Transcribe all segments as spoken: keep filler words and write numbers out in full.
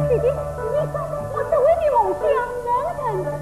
姐姐，你说我这回的梦想能成真吗？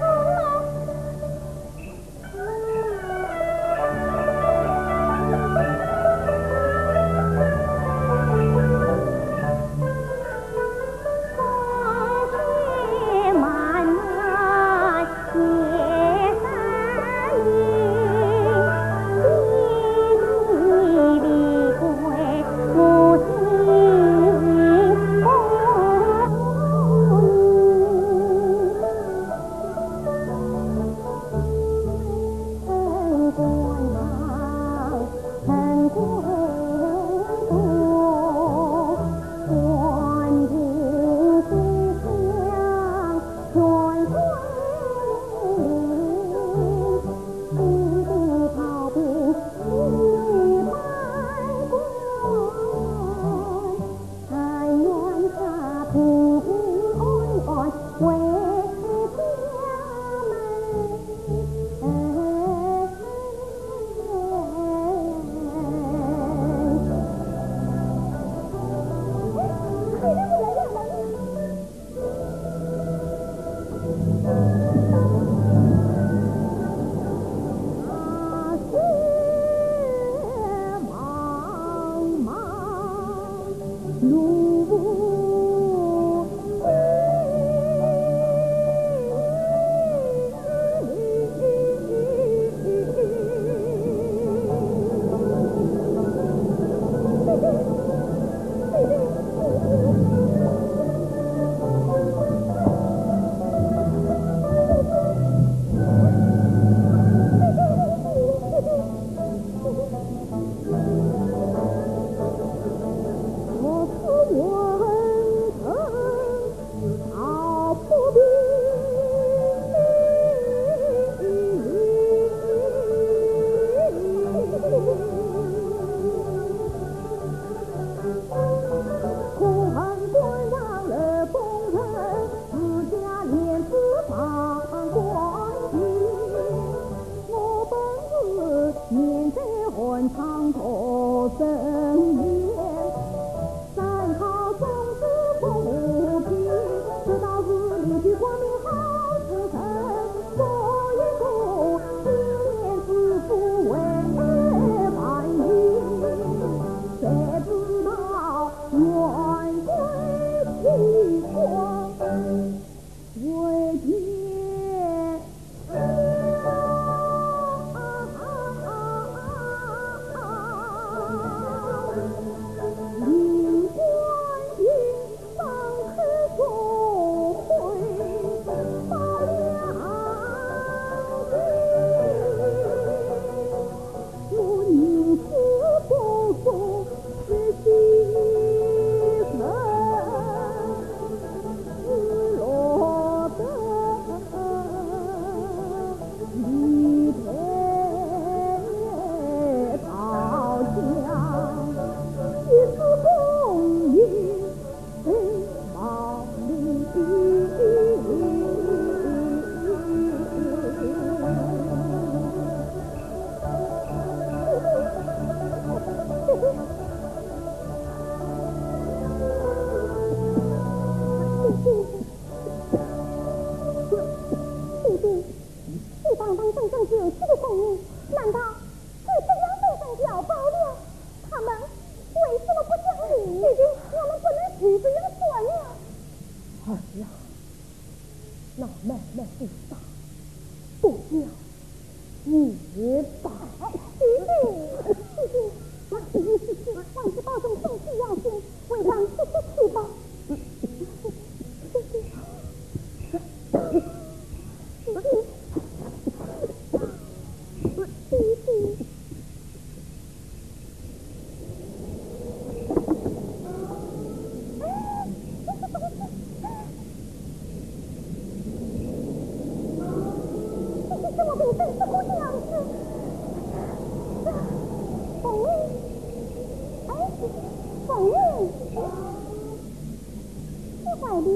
弟弟，你堂堂正正九岁的功名，难道就这样被人调包了？他们为什么不讲理？姐姐，我们不能就这样算了。儿啊，那妹妹不傻，不要 你吧。弟弟，弟弟，让姐姐去，让你保重身体要紧，晚上歇歇去吧。弟弟，弟弟，弟弟。 这是什么病症？这个样子。凤英，哎，凤英，你怀里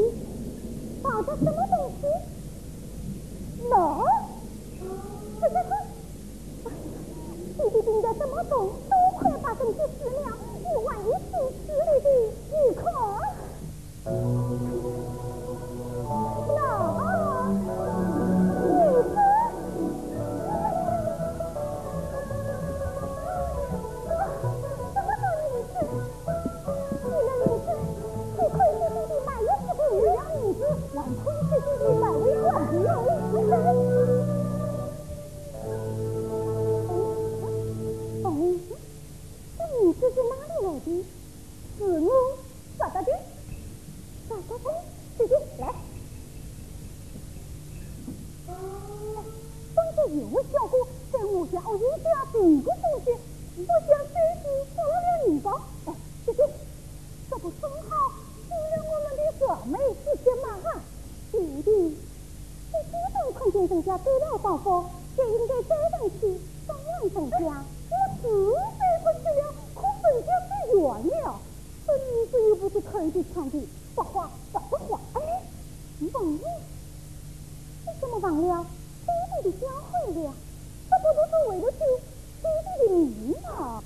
抱着什么东西？喏，这个，哎呀，弟弟病得这么重，都快发生急事了，你万一急死了的，你看。要对牢宝宝，就应该追上去，怎样怎样。我是追过去了，可分晓是远了。这女子又不是开的枪的，不花不不花。哎，忘了？你怎么忘了爹爹的教诲了？这不都是为了救爹爹的命吗？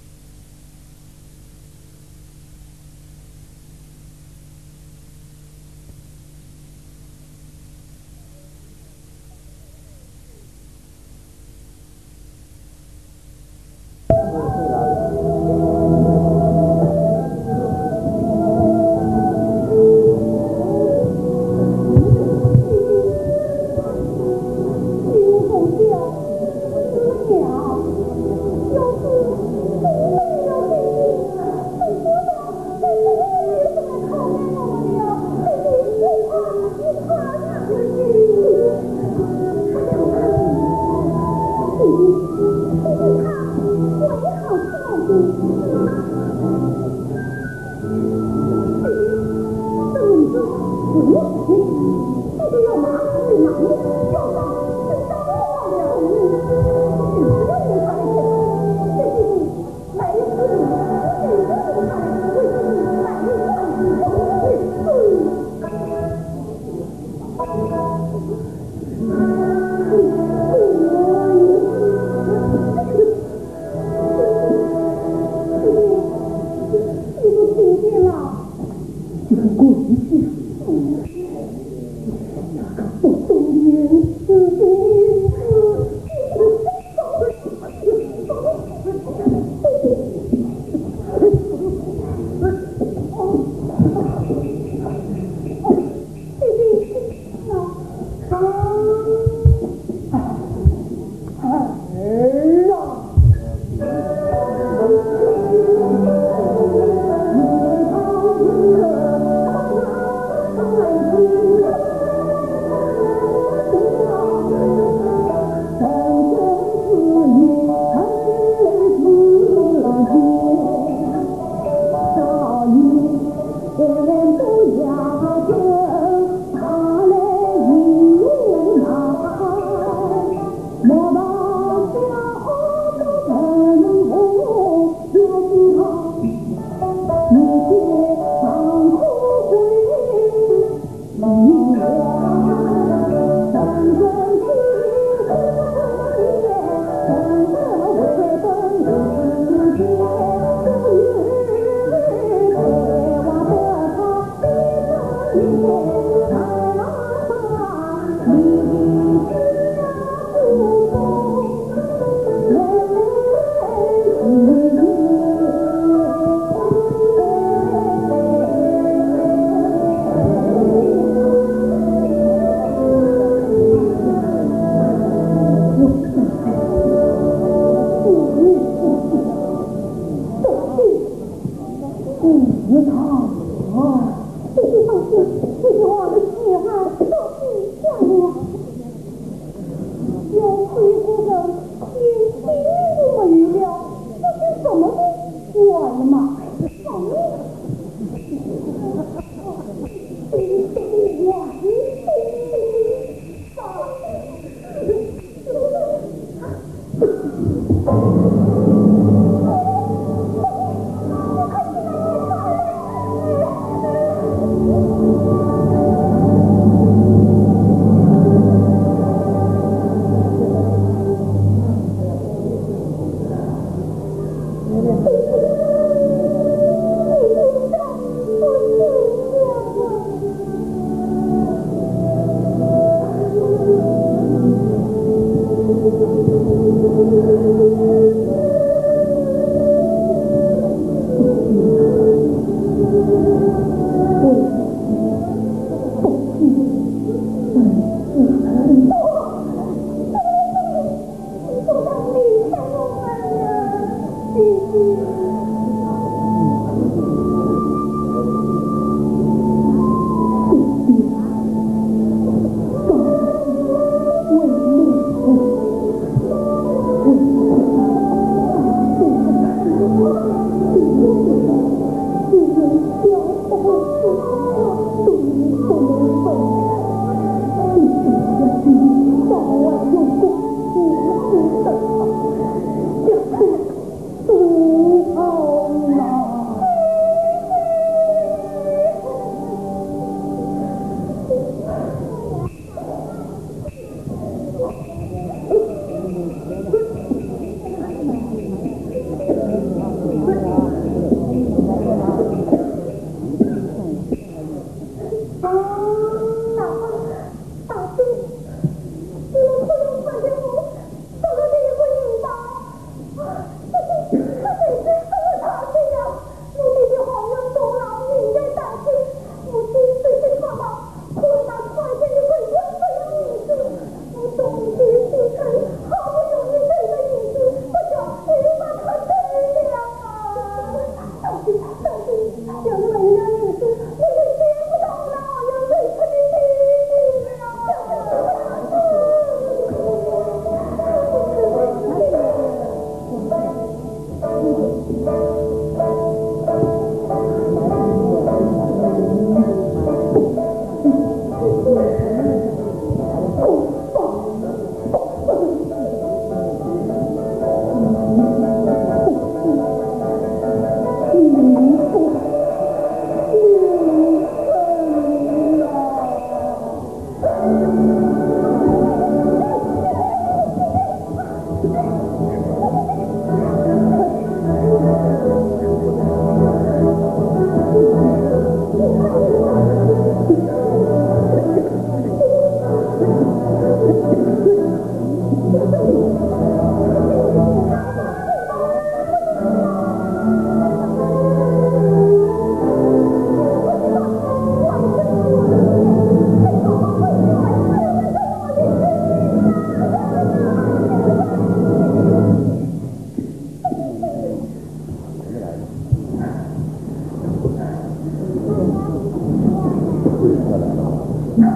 那，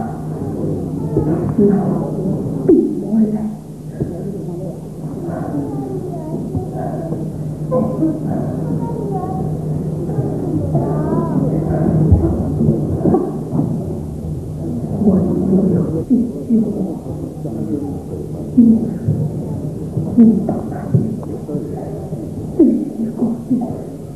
那，闭门来。我一定要解救我。你，你到哪里去？这一个地方。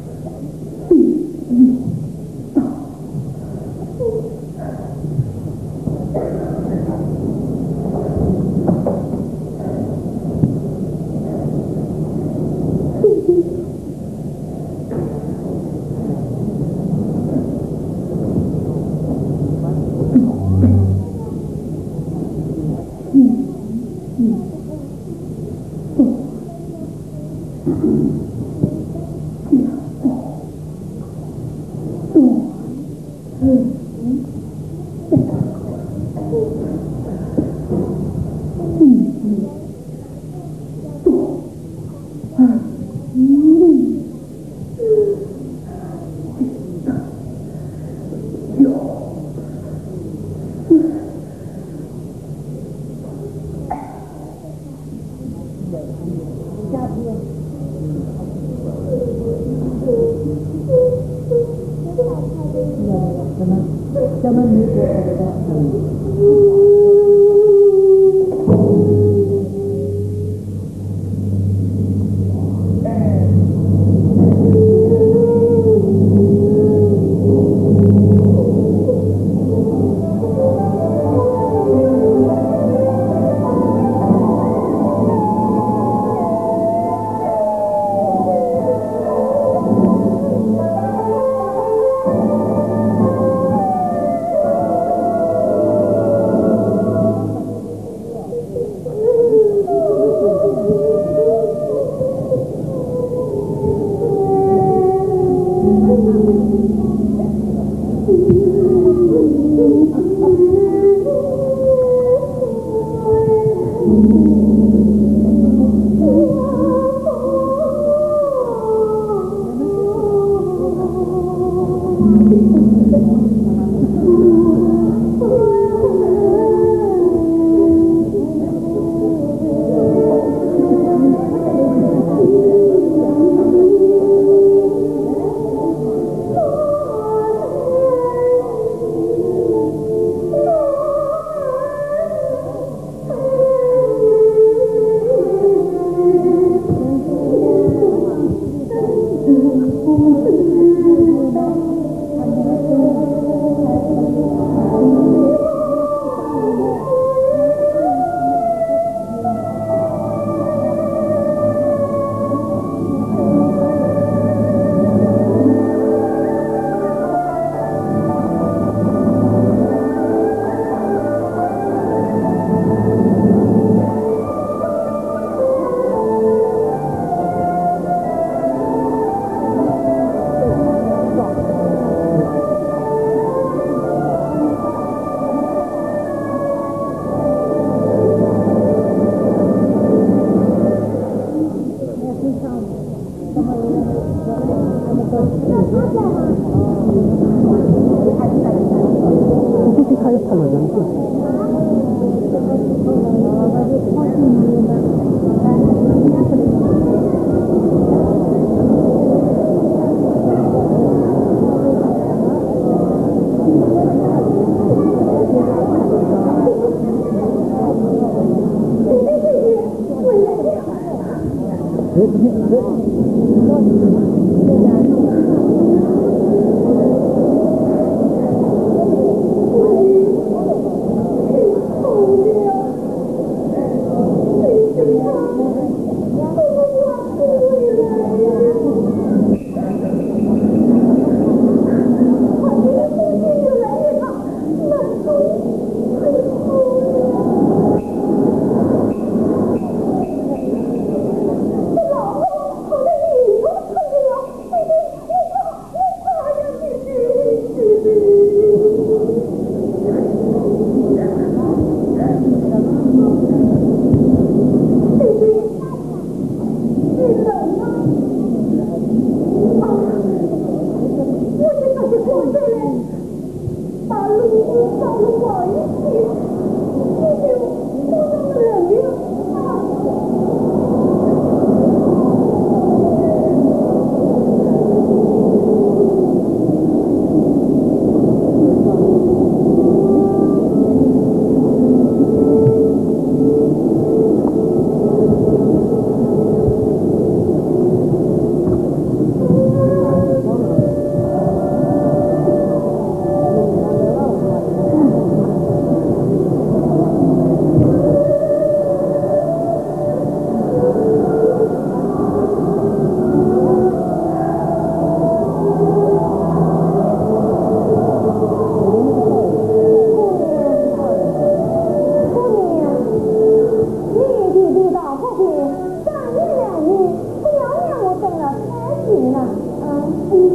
我估计他也拍了人过去。不好意思，这就不能忍了。姑娘，你弟弟到河边，转眼两年，不要让我等了太久了。嗯，嗯。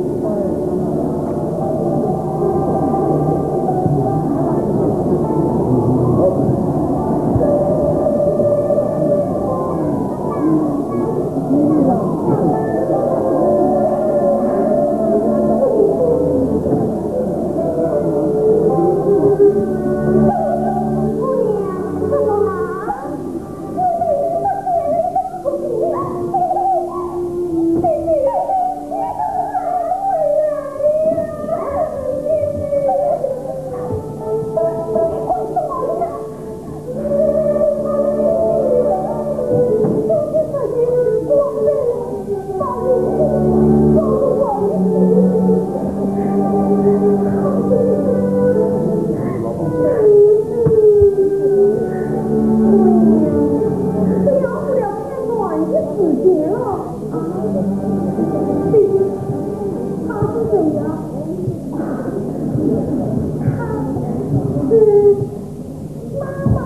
妈妈，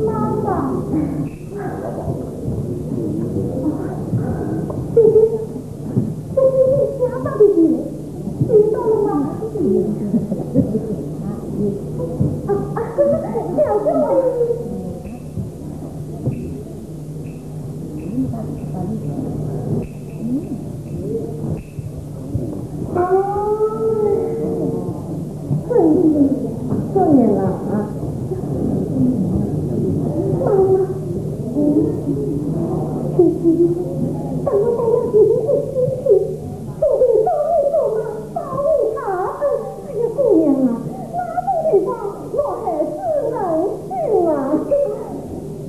妈妈。姐姐，姐姐，你吓到的姐姐，知道了吗？啊，啊，小兄弟。 啊，真是多年了啊。妈妈，嗯，姐姐，等我带到姐姐一起去，姐姐走一走嘛，抱一抱。哎呀，姑娘啊，那种地方我还是能去嘛。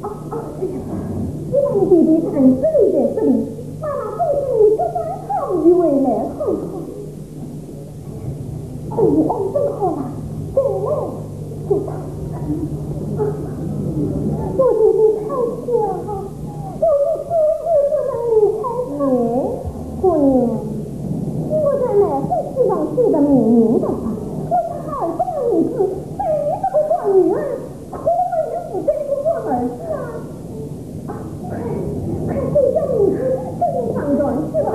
啊，啊，哎呀，你把你弟弟暂时留在这里， 妈妈送你去山上一回来看看。哦，哦，正好啦，对了，对了。啊，我弟弟太小了，我一时也不能离开他。哎，姑娘，我在买回书上写的明明白白，我是孩子的名字，谁都不管女儿，可以不得不管儿子啊。啊，快，快写下名字，给你上船去吧。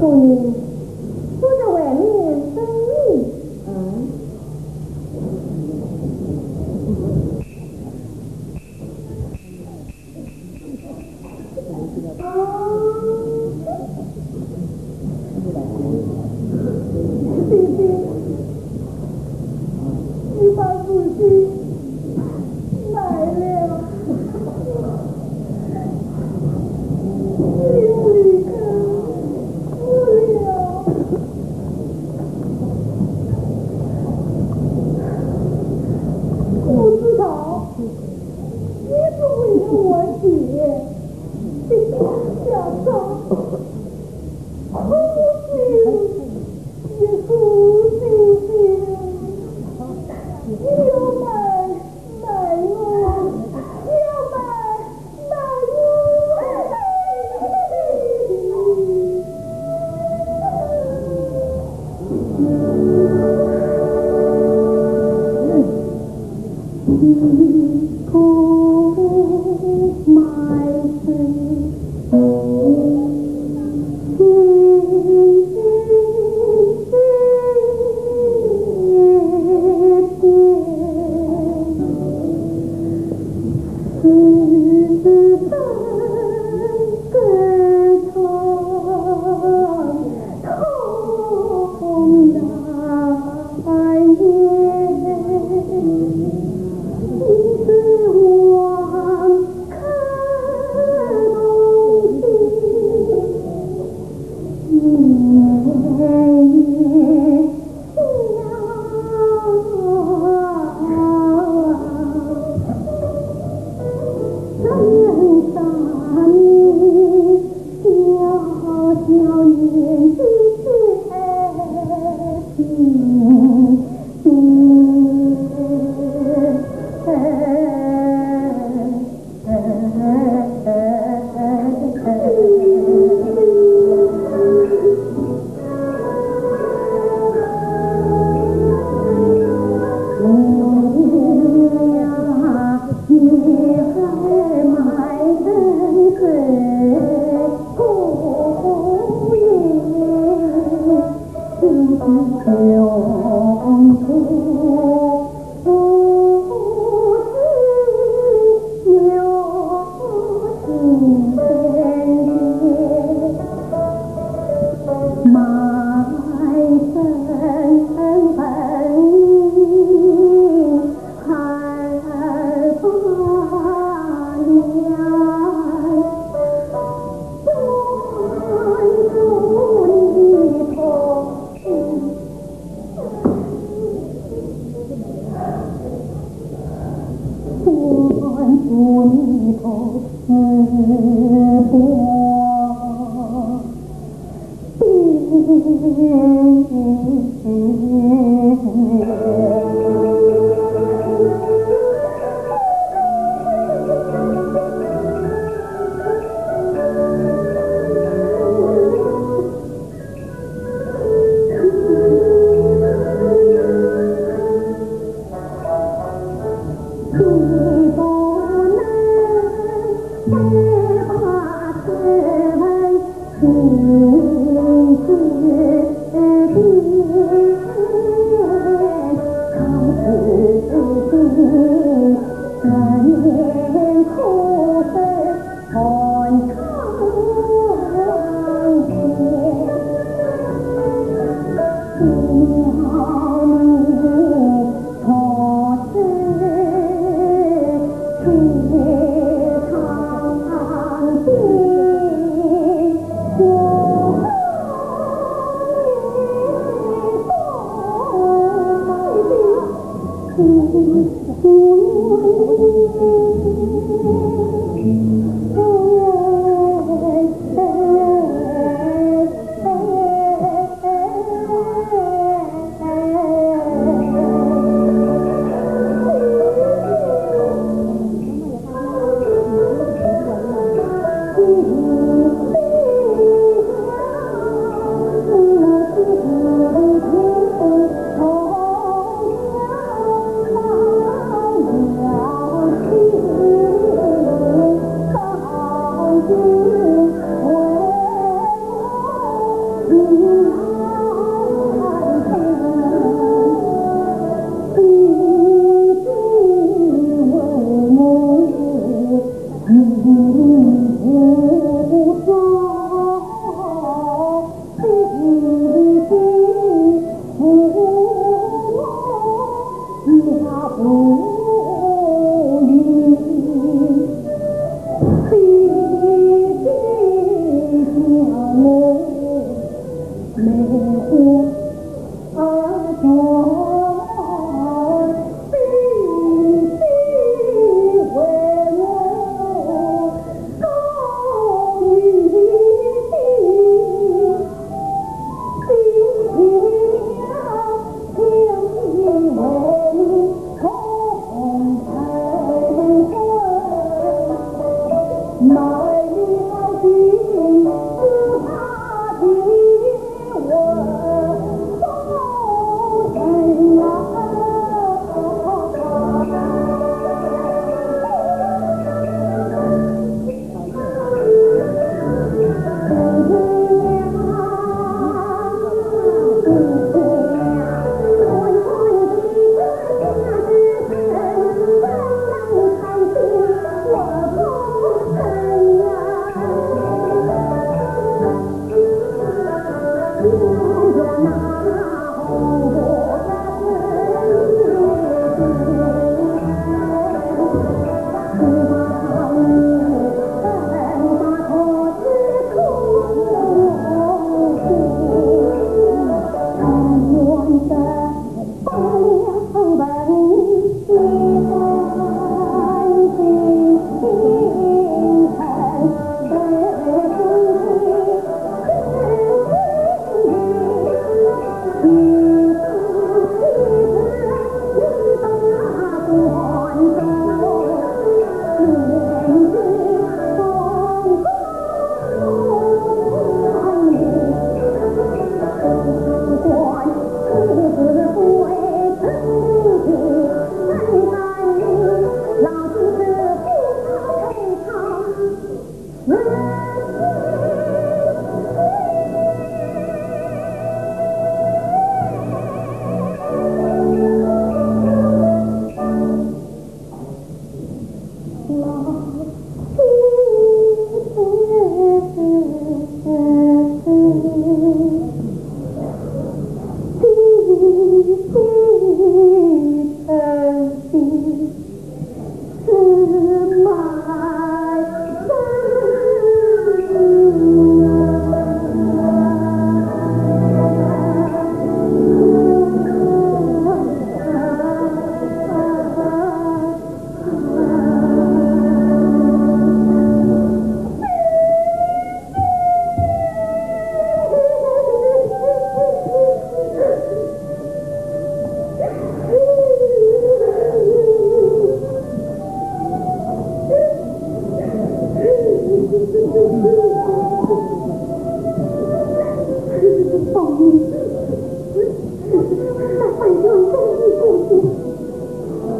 姑娘，我在外面等你。嗯。 姐姐，你把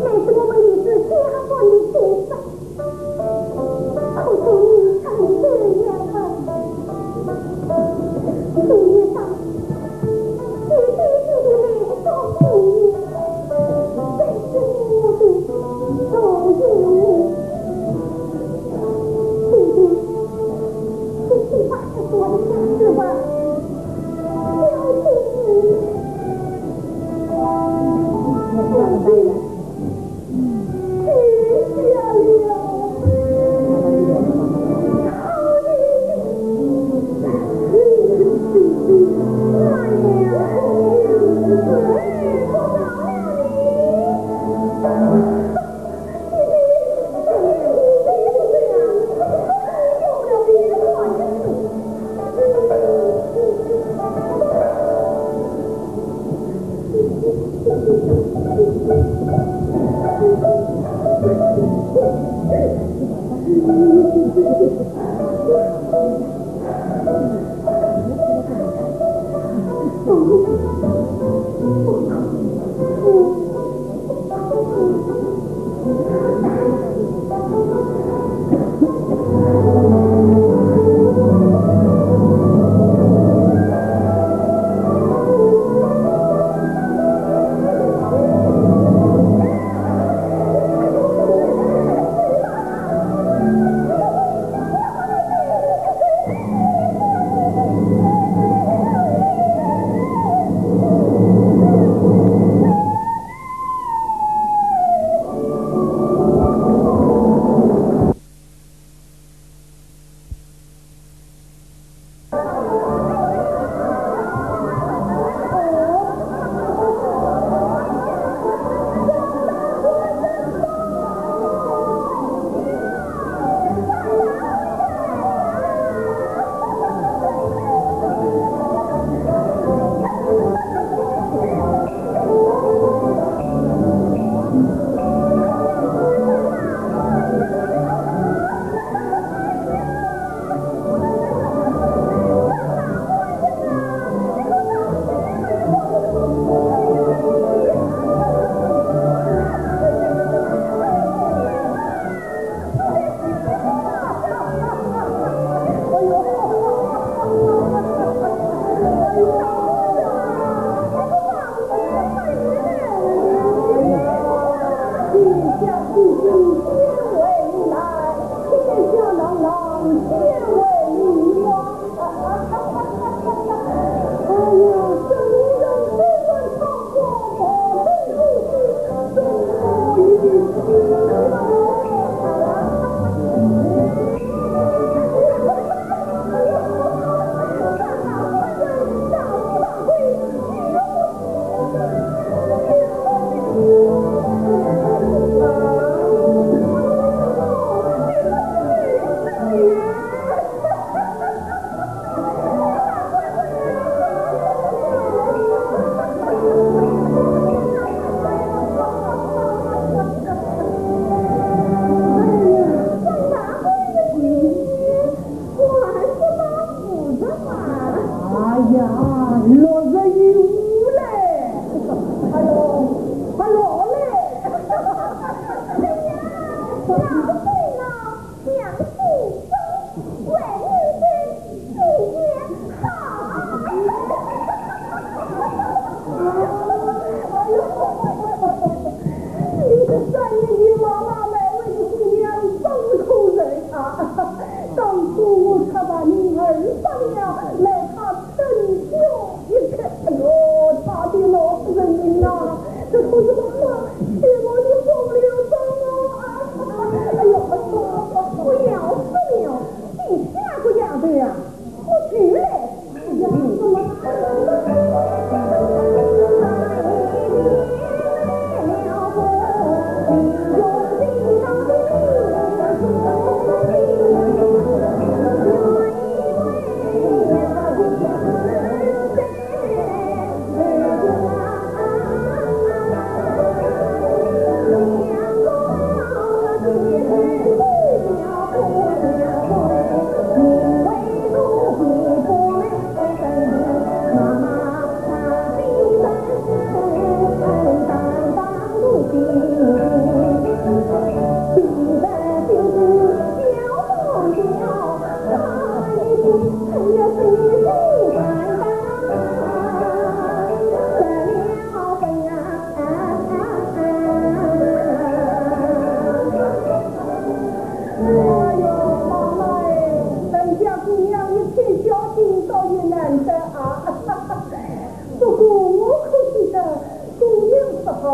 乃是我们李氏家传的绝学。 可是你看这样吧，世界上最卑微的那种女人，在这里我的所有。姐姐，这是八十多的家事吧？小姐，小姐。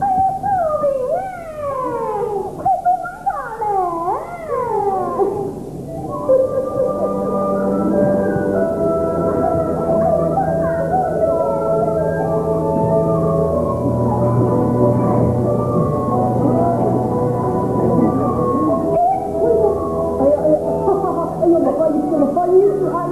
哎呀，救命啊！快帮忙来！哎呀，哎呀，哎呀，不好意思，不好意思，哎呀。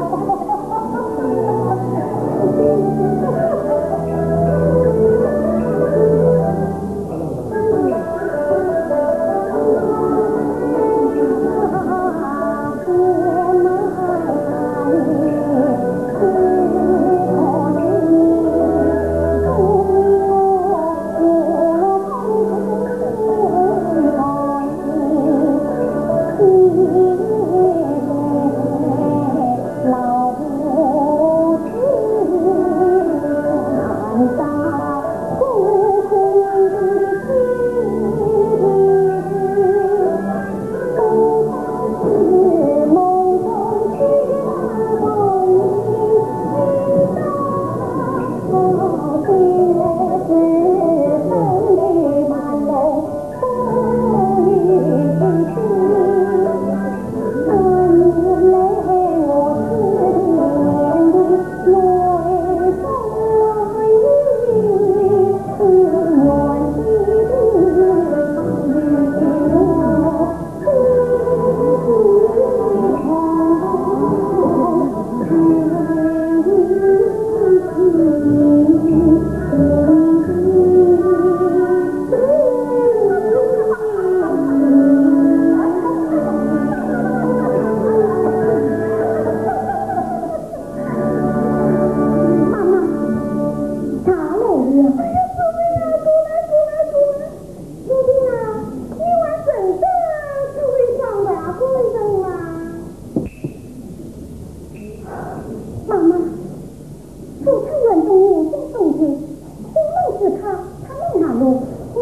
妈妈，茶来了。哎呀，救命啊！过来，过来，过来！ 你听啊，你还真的只会讲外国人啊？妈妈，主持人都眼睛中间，心门是他，他们那路，我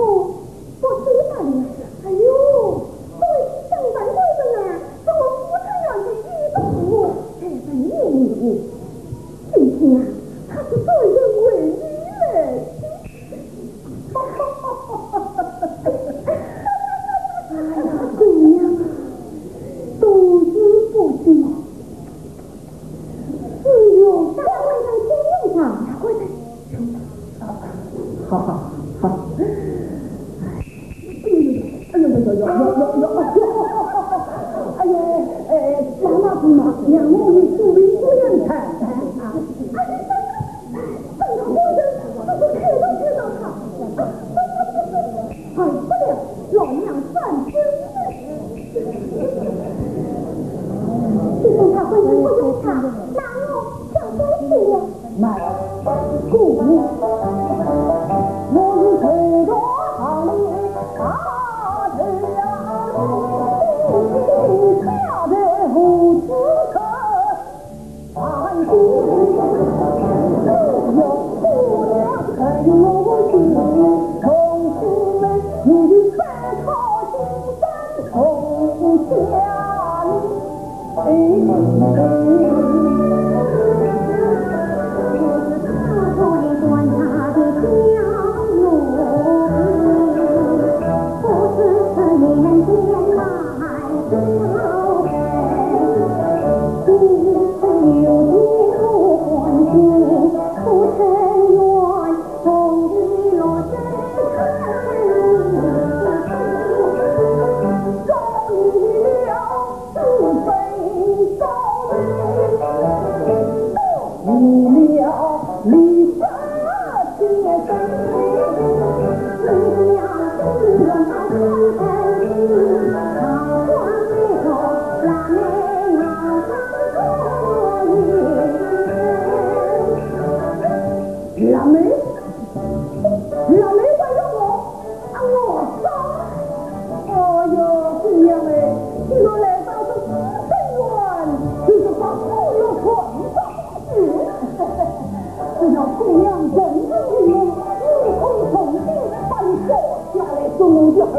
不知道了。哎呦，我是真正会的啊，怎么不承认的一个我，才是你的。今天啊，他是专程为你来的。 哎呀，姑娘啊，都是不幸，只有大官人听用场。大官人，好好好。哎呦呦呦呦呦呦呦呦呦！哎呦，哎，妈妈不忙，让我与苏林姑娘谈谈啊。哎呀， 这个官人，这是看都看到他。哎，不了，老娘翻身了。就算他官人不用他，那我叫谁去呀？慢，姑娘，我是谁着行里大头呀，下头胡子头。 不是这眼前来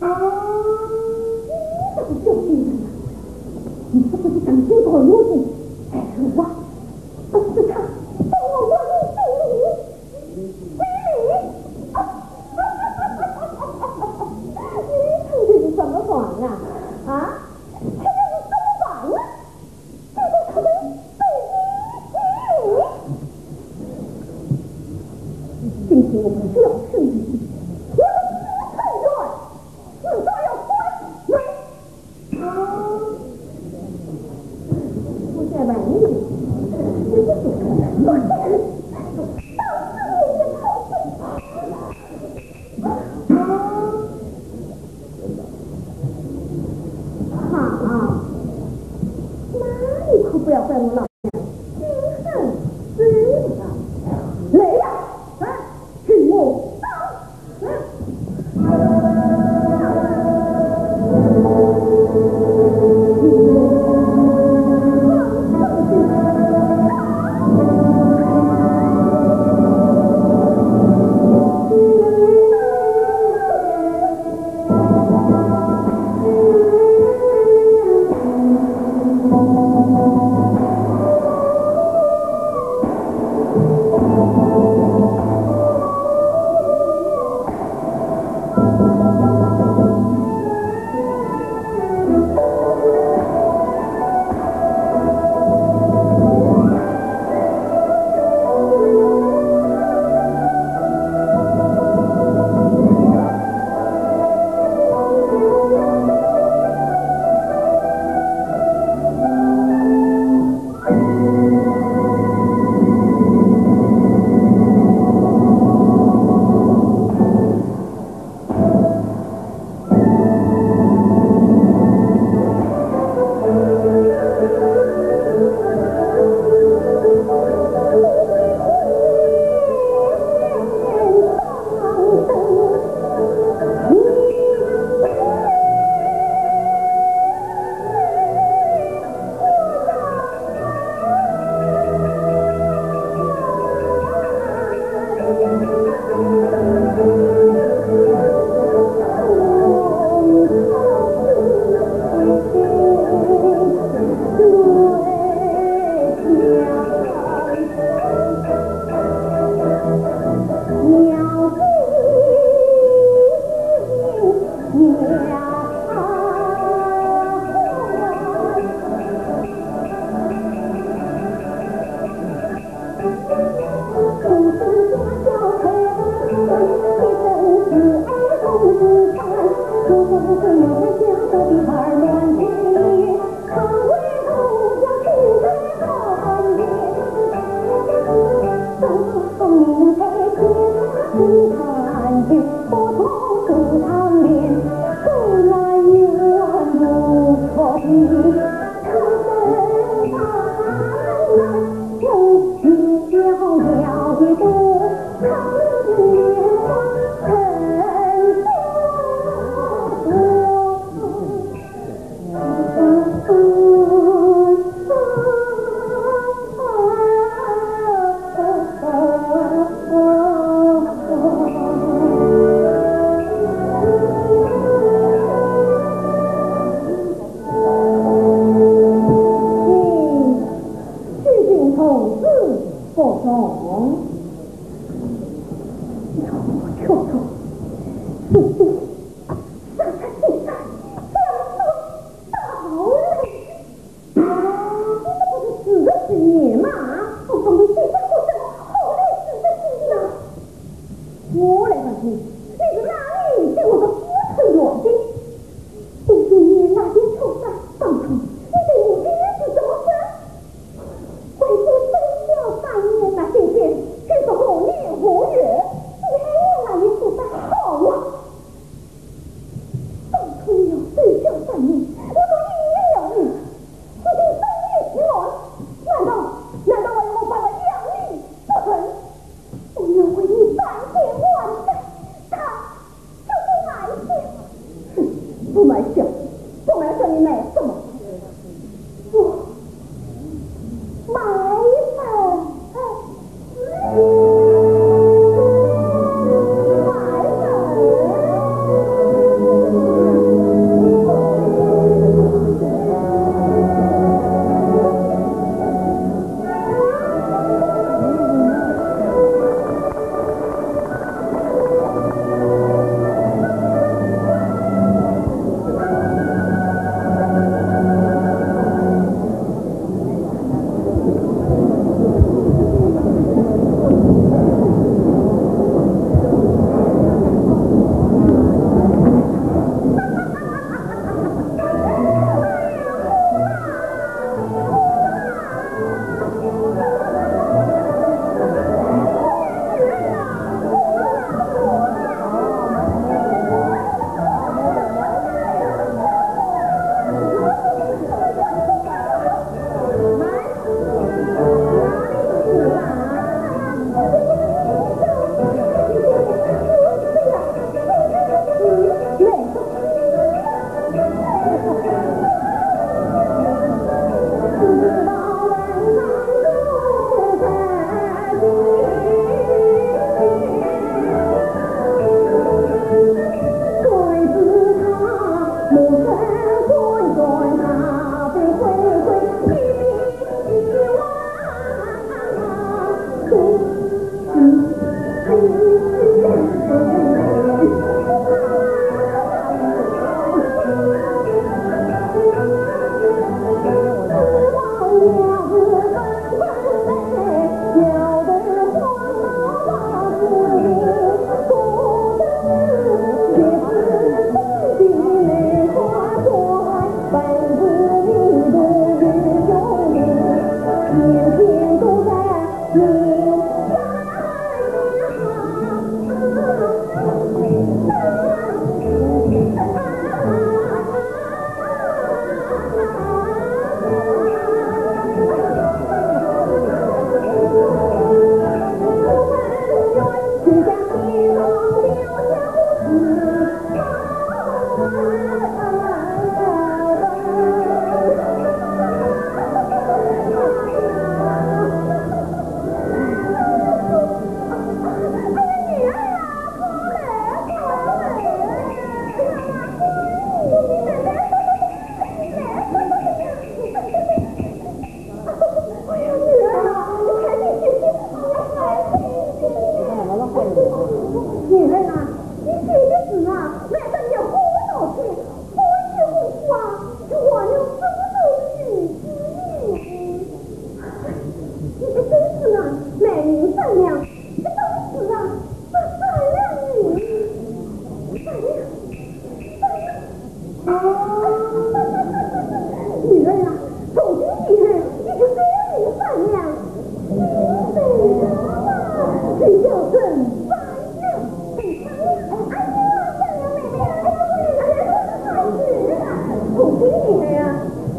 啊，你这个小畜生啊，你这不是整天搞我的？哎，我，不是他，把我往你心里，心里，你看这是什么房啊？啊，这是什么房啊？ 这个可能被你今天我们不要生气，我们不要判断，至少要关门。啊，我再问你，我这个，我这个，到时候也靠近。 啊，好，那你可不要怪我老娘心狠手辣。来呀，来，给我刀，来。不买票，不买票，你买什么？我买粉。女儿啊，你看你姐姐，你要开心些。女儿啊，你姐姐死了，难得你要好好道歉，好一句好话，就忘了这么多的日子。你这真是啊，蛮善良，这都是啊，这善良女，善良。 女儿啊，从今以后，你就这样善良，心地善良，就叫真善良。哎呀，善良妹妹，哎呀，好女儿啊，从今以后啊，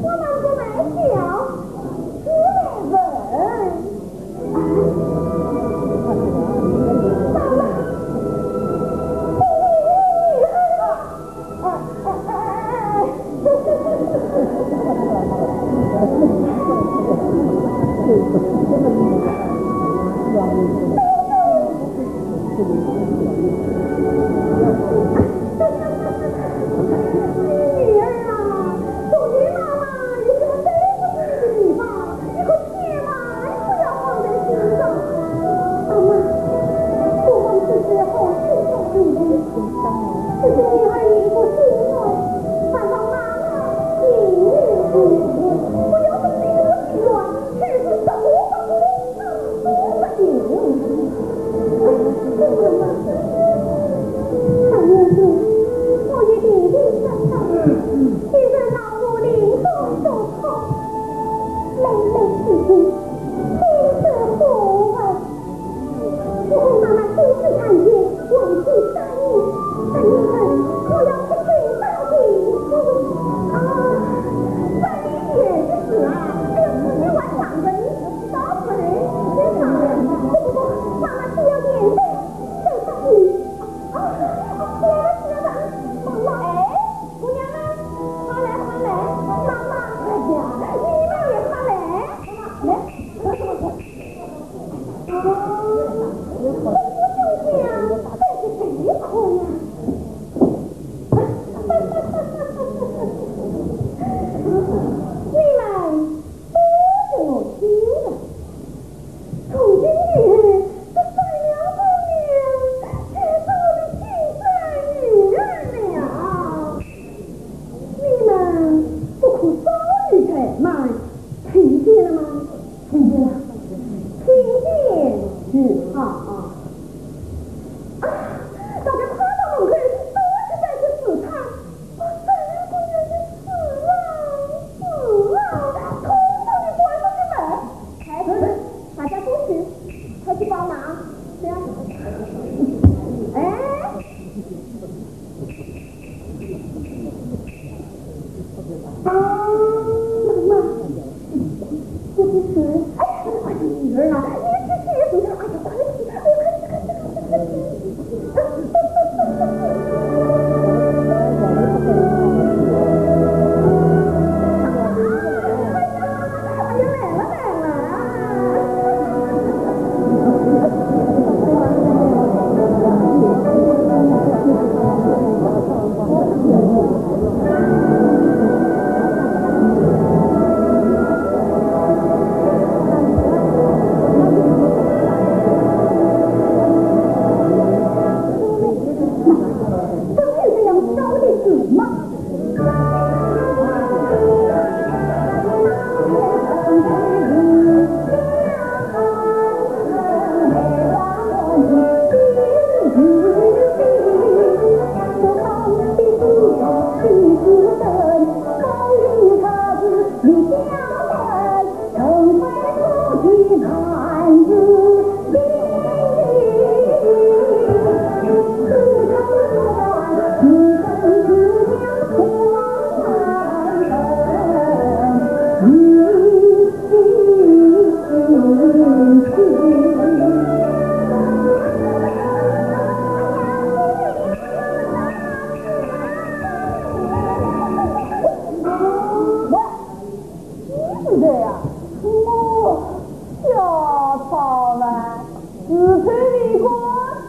我们不卖笑，不卖文。 女儿啊，作为妈妈，你这个对不起你的地方，你可千万不要放在心上。妈妈，不管世事好歹，好歹，这是女儿一个心愿。你是谁呀？我，小草们，自从你哥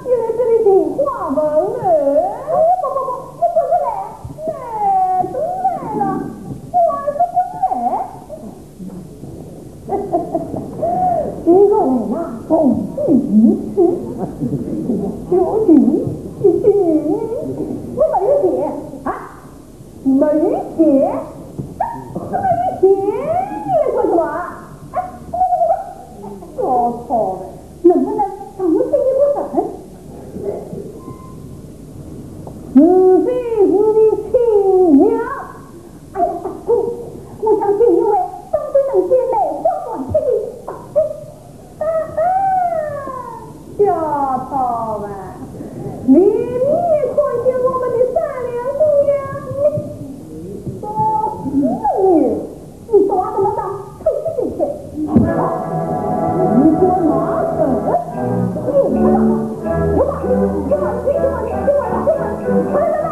也来这里听话文了。哎，不不不，我不是来，来都来了，我还是不来。你哥来了，我不进去。究竟是谁？我没有钱啊。 没有钱？没有钱，你来管什么啊？哎，不不不不，小草们，能不能让我进一步人？除非是你亲娘。哎呀，大哥，我想请一位方才能接梅花断气的大夫。 哈哈，小草们，你们也看见我们的善良姑娘了？说，你，你说话怎么讲？退出进去。你说哪个？你看到吗？我把，我把，你给我，你给我，你给我，快点的！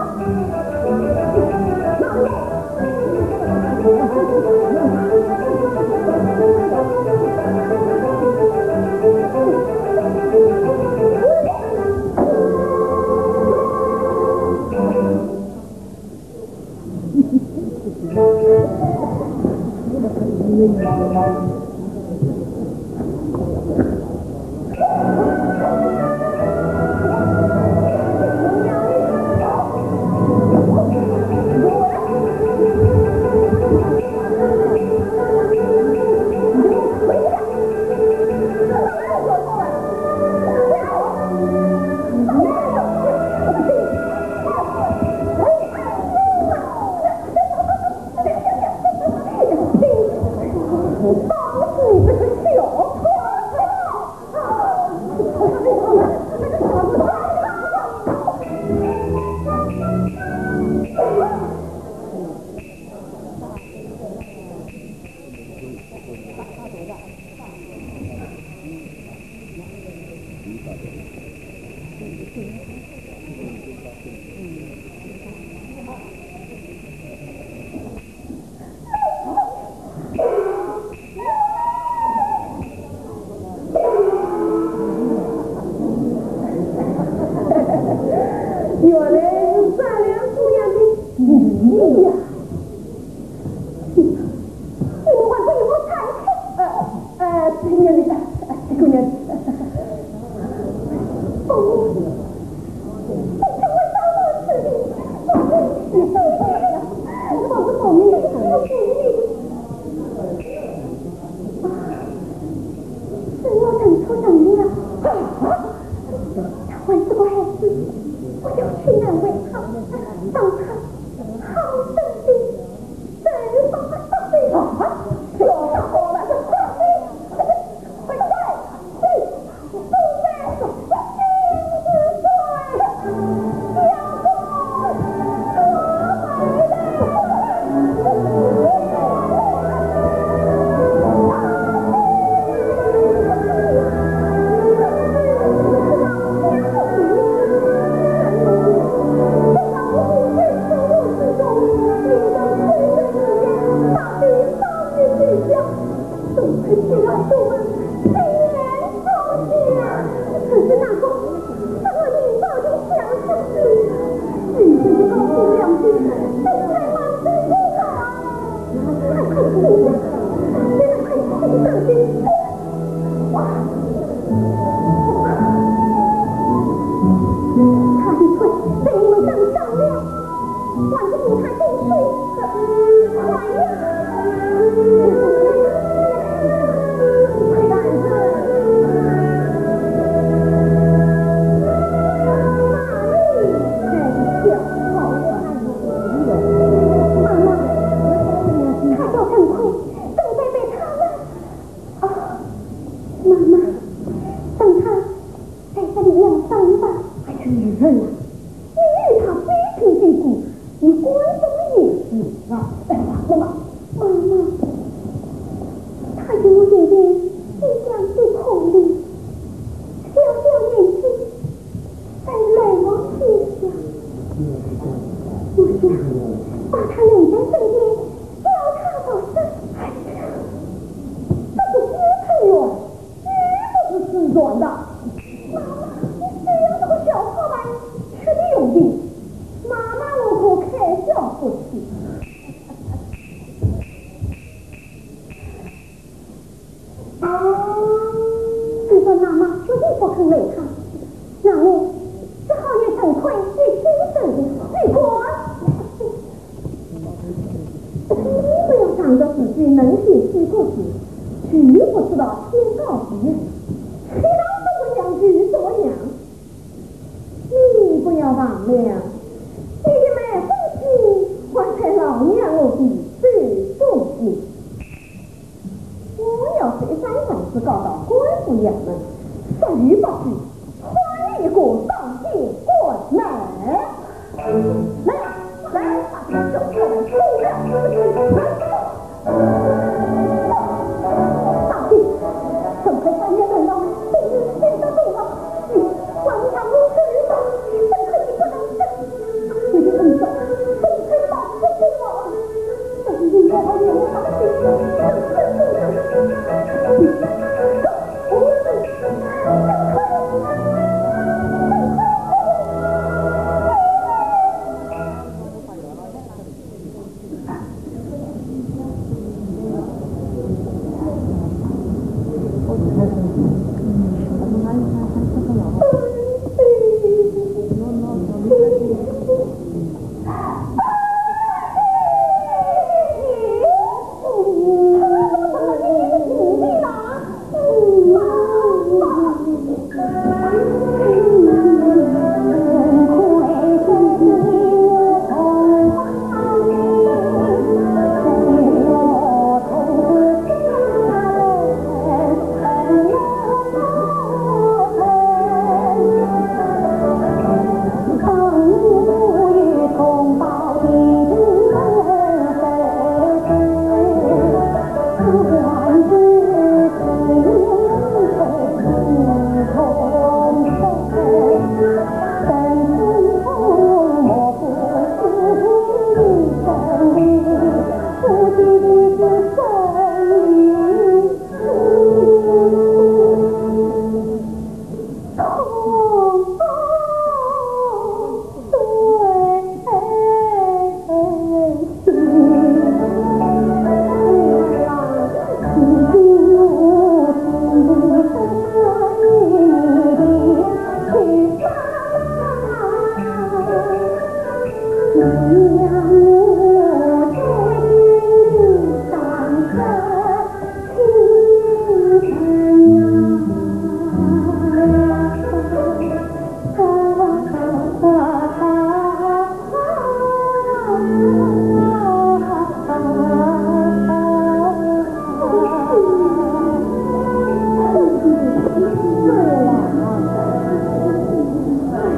原来是善良姑娘的弟弟呀！你们还不与我站开！呃，呃，姑娘，你，呃，姑娘。哦，你这位大男子的，我是，我是保密的，我是保密的。 是我认错人了。啊！他还是个孩子，我要去安慰他，让他好生的快呀！快点儿！妈妈，他叫陈坤，正在被他们……哦，妈妈，让他在这里养伤吧。哎呀，女儿啊，你与他非亲非故，你管什么闲事啊？哎呀，妈妈，妈妈，他与我姐姐一样的苦命，小小年纪，在来往天下，我想把他留在身边，教他做事。哎呀，这个不情愿。 你不是自愿的。妈妈，你这样这个小破烂，吃的用的，妈妈我可开销不起。啊，既然妈妈决定不肯留他，那我只好与陈坤一起走了。你滚！ 你不要仗着自己能写西瓜皮，就不知道天高地厚，你当这个样就怎么样？你不要忘了，你的卖身契还在老娘我的手中呢。 我要是一张状子告到官府衙门，十有八九，判你一个当街官来。来，来，把这小破烂收了。来，大姐，怎么还三年等到，终于等到这了？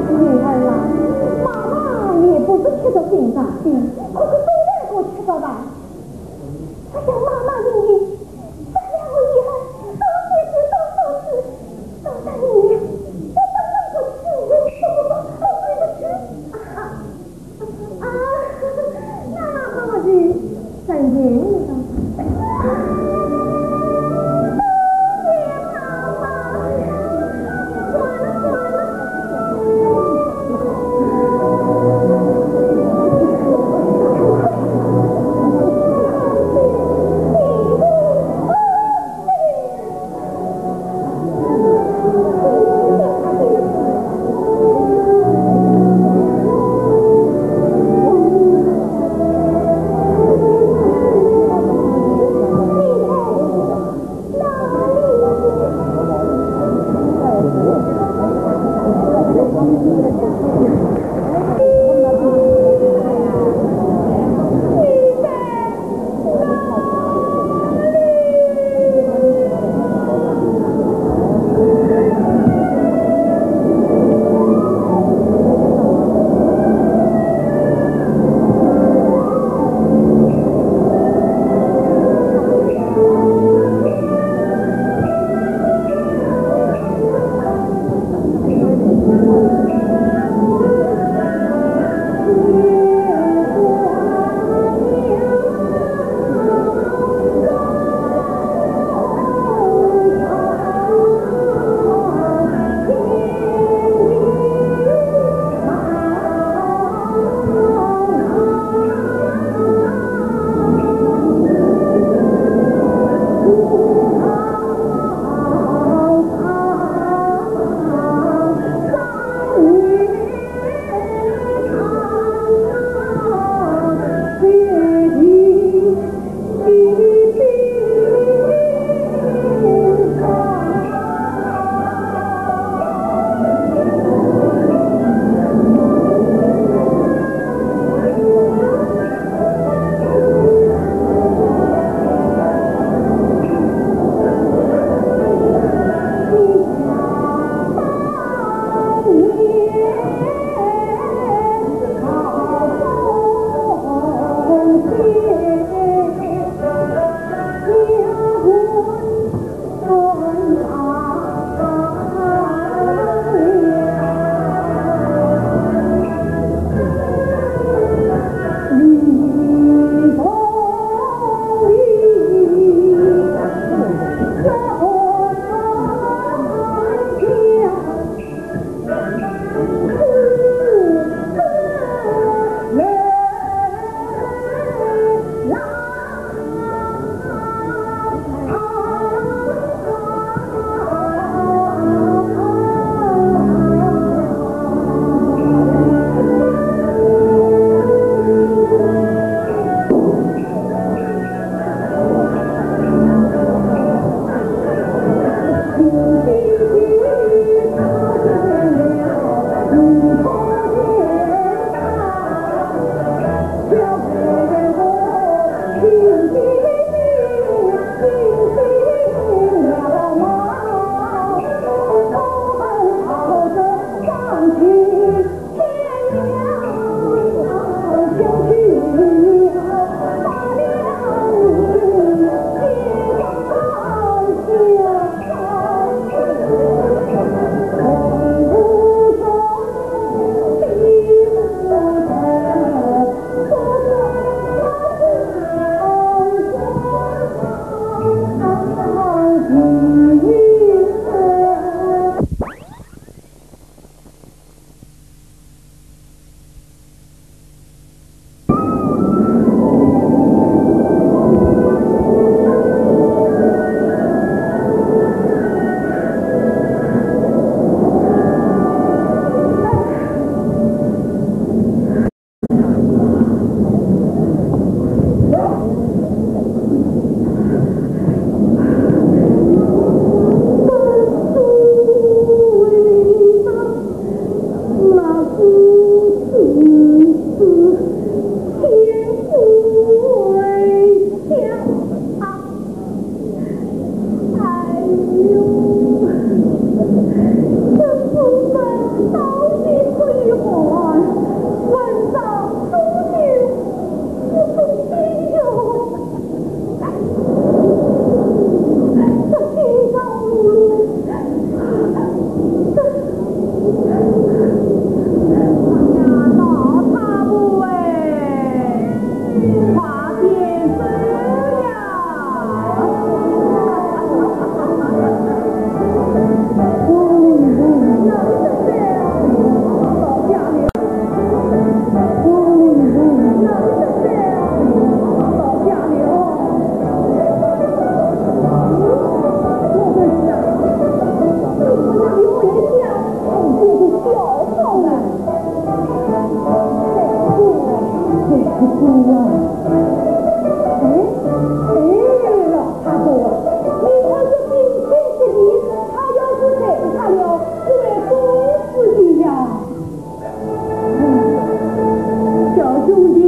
女儿啊，妈妈也不是吃着心脏病，可是非得给我吃着吧。 哎呀，妈妈，你，咱两个女儿，多谢你，多谢你，多谢你，我不能不去，不，不，不，我不去。啊，啊，那好吧，再见。哎，哎，老太婆，你看这冰天雪地，他要是晒坏了，就会冻死的呀。小兄弟，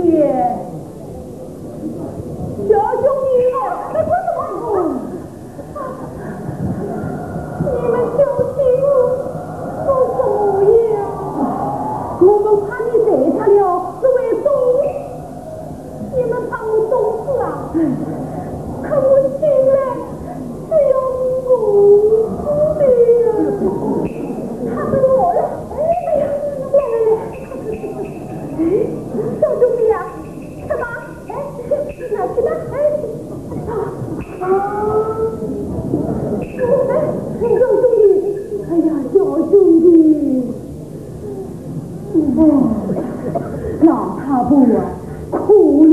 小兄弟，你们小心，做什么呀？我们怕你晒坏了，就会冻死。 你们怕我冻死啊？可我醒来是要饿死的呀。他们来了，哎呀，来来来，哎，小兄弟呀，吃吧，哎，拿去吧，哎，啊，啊，哎，小兄弟，哎呀，小兄弟。 哦，老太婆啊，可怜，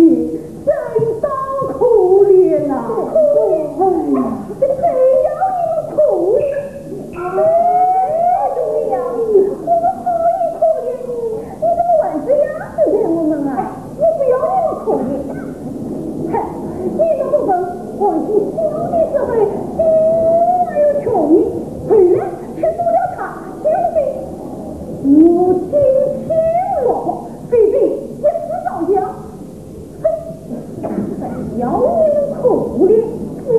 真当可怜呐。可怜？哎呀，这谁要你们可怜？哎，兄弟呀，我们何以可怜你？你怎么还这样对待我们啊？ 我不要你们可怜。哼，你们不懂，皇帝小的时候，心里还有穷，后来吃多了他，穷的。我今天我老婆，非非一时造谣。哼，谁要你们可怜？嗯。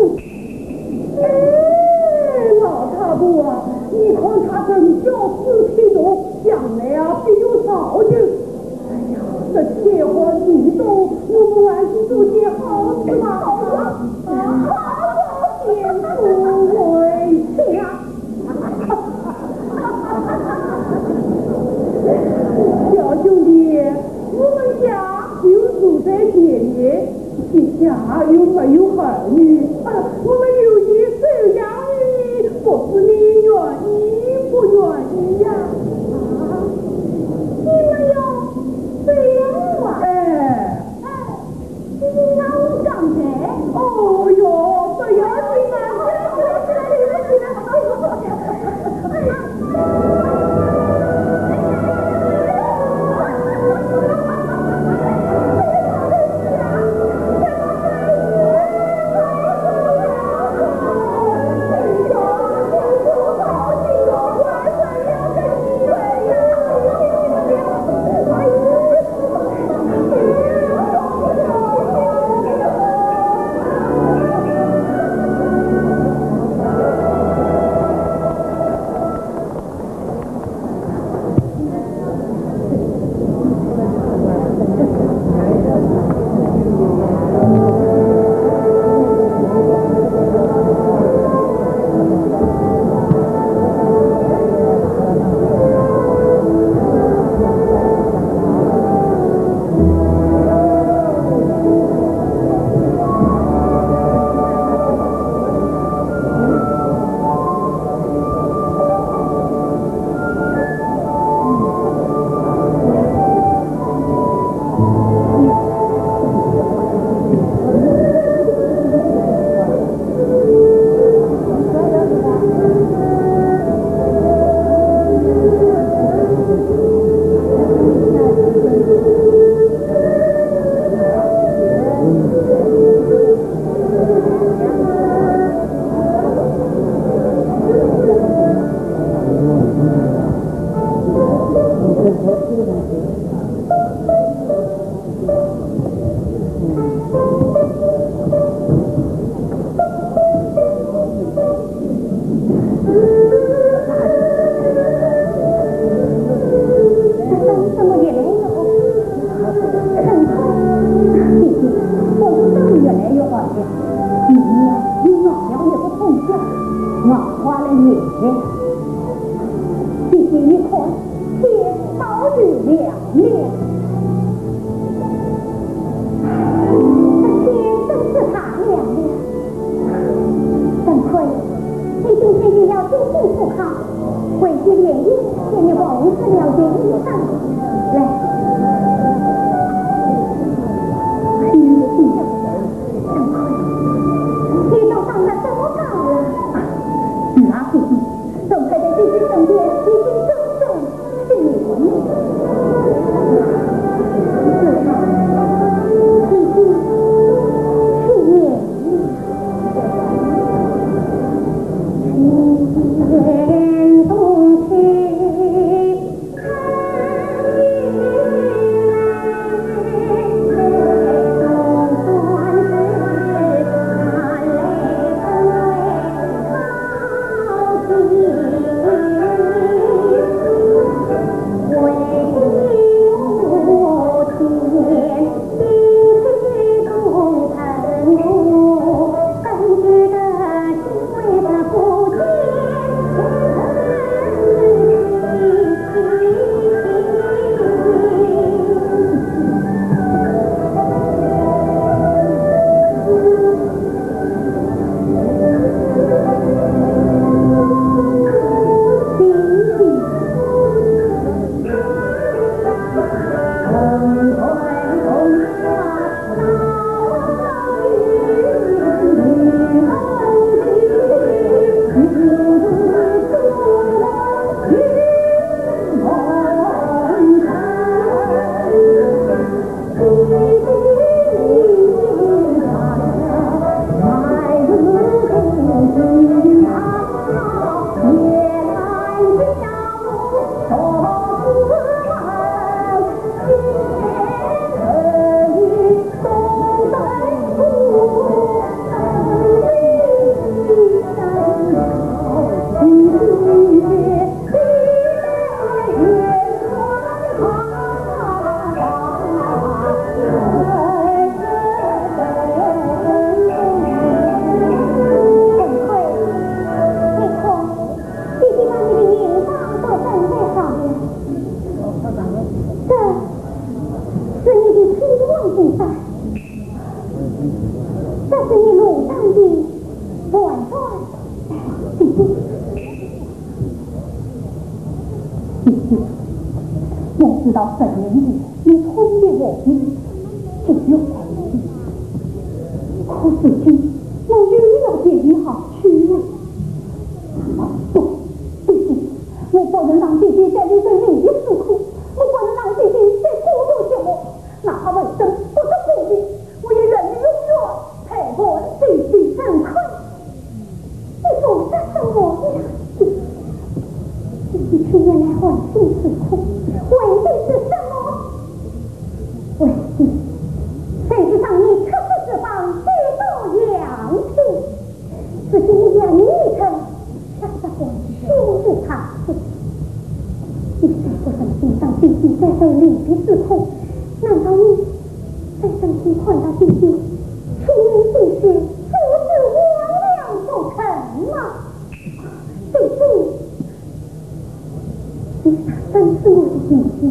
哎，老太婆啊，你看他从小死体痛，将来啊必有造就。哎呀，这天寒地冻，我们还是做些好事吧。好啊，好啊，先不为情啊。小兄弟，我们家就住在前面， 膝下又没有儿女，啊，我们有意收养你，不知你愿意不愿意呀？啊，你们要收养我啊？哎。哎，你让我干嘛？哦哟，不要紧啊，不要紧啊，对不起啊，对不起啊。到神人的，你通的我的，只有在你。可如今我又要别人好去了。不，不行，我不能让姐姐在你这里的受苦，我不能让姐姐再孤独寂寞，哪怕为生不得孤立，我也愿意永远陪伴姐姐。沈坤，你说什么呀？姐姐去年来寒心受苦，为的是什么？为的，就是让你出世之方得到阳气。如今你两年一春，却不关心与他的。你再不忍心让姐姐再受离别之苦，难道你再忍心看到姐姐青面缙雪，付之黄梁不肯吗？姐姐，你真是我的姐姐，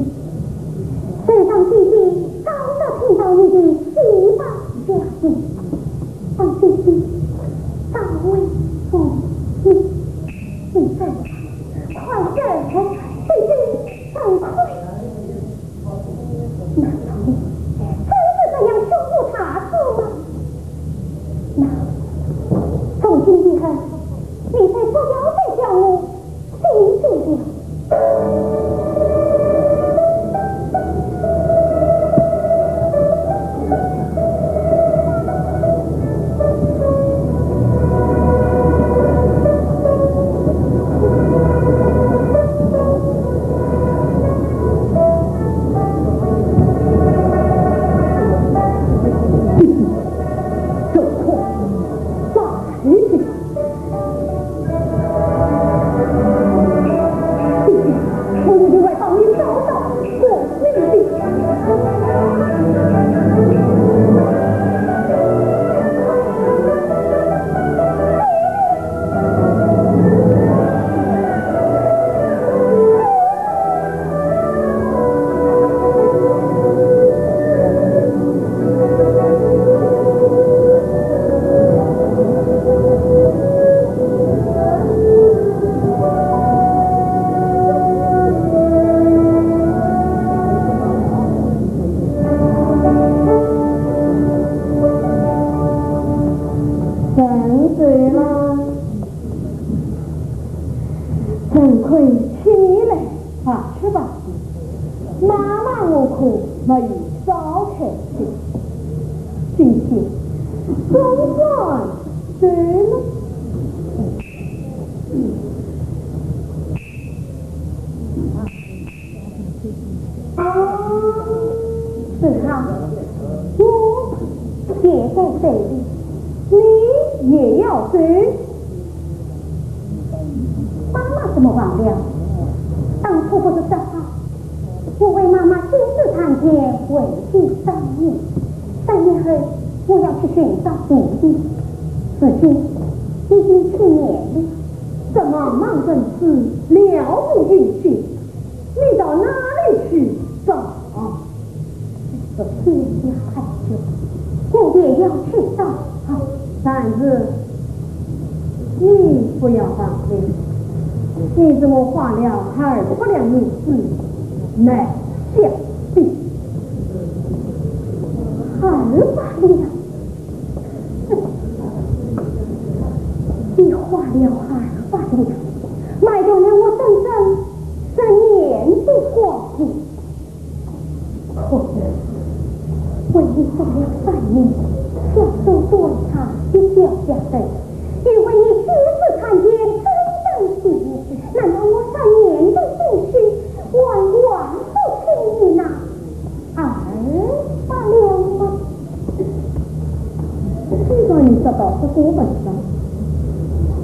谁让姐姐早早听到你的喜报消息，让姐姐早为父母。你再快点，姐姐，赶快。难道你真是这样胸无大志吗？那从今以后，你再不要再叫我姐姐了。沈坤，请你来。 快吃吧，妈妈我可没有少开心。今天总算对了。啊，是啊，我也在这里，你也要走。 妈妈怎么忘了？当初不是说好，我为妈妈亲自参见，为期三年，三年后我要去寻找姐姐，如今已经七年了。这茫茫人世，了无音讯，你到哪里去找？ 这天涯海角，我也要去找。但是你不要担心，你是我花了二百两银子买下的。二百两？你花了二百两，买断了我整整十年的光阴。 可是，为你花了三年，享受端茶一小家头，又为你亲自参见真正姐姐，难道我三年的心血，还还不清你那二百两吗？既然你说到这个份上，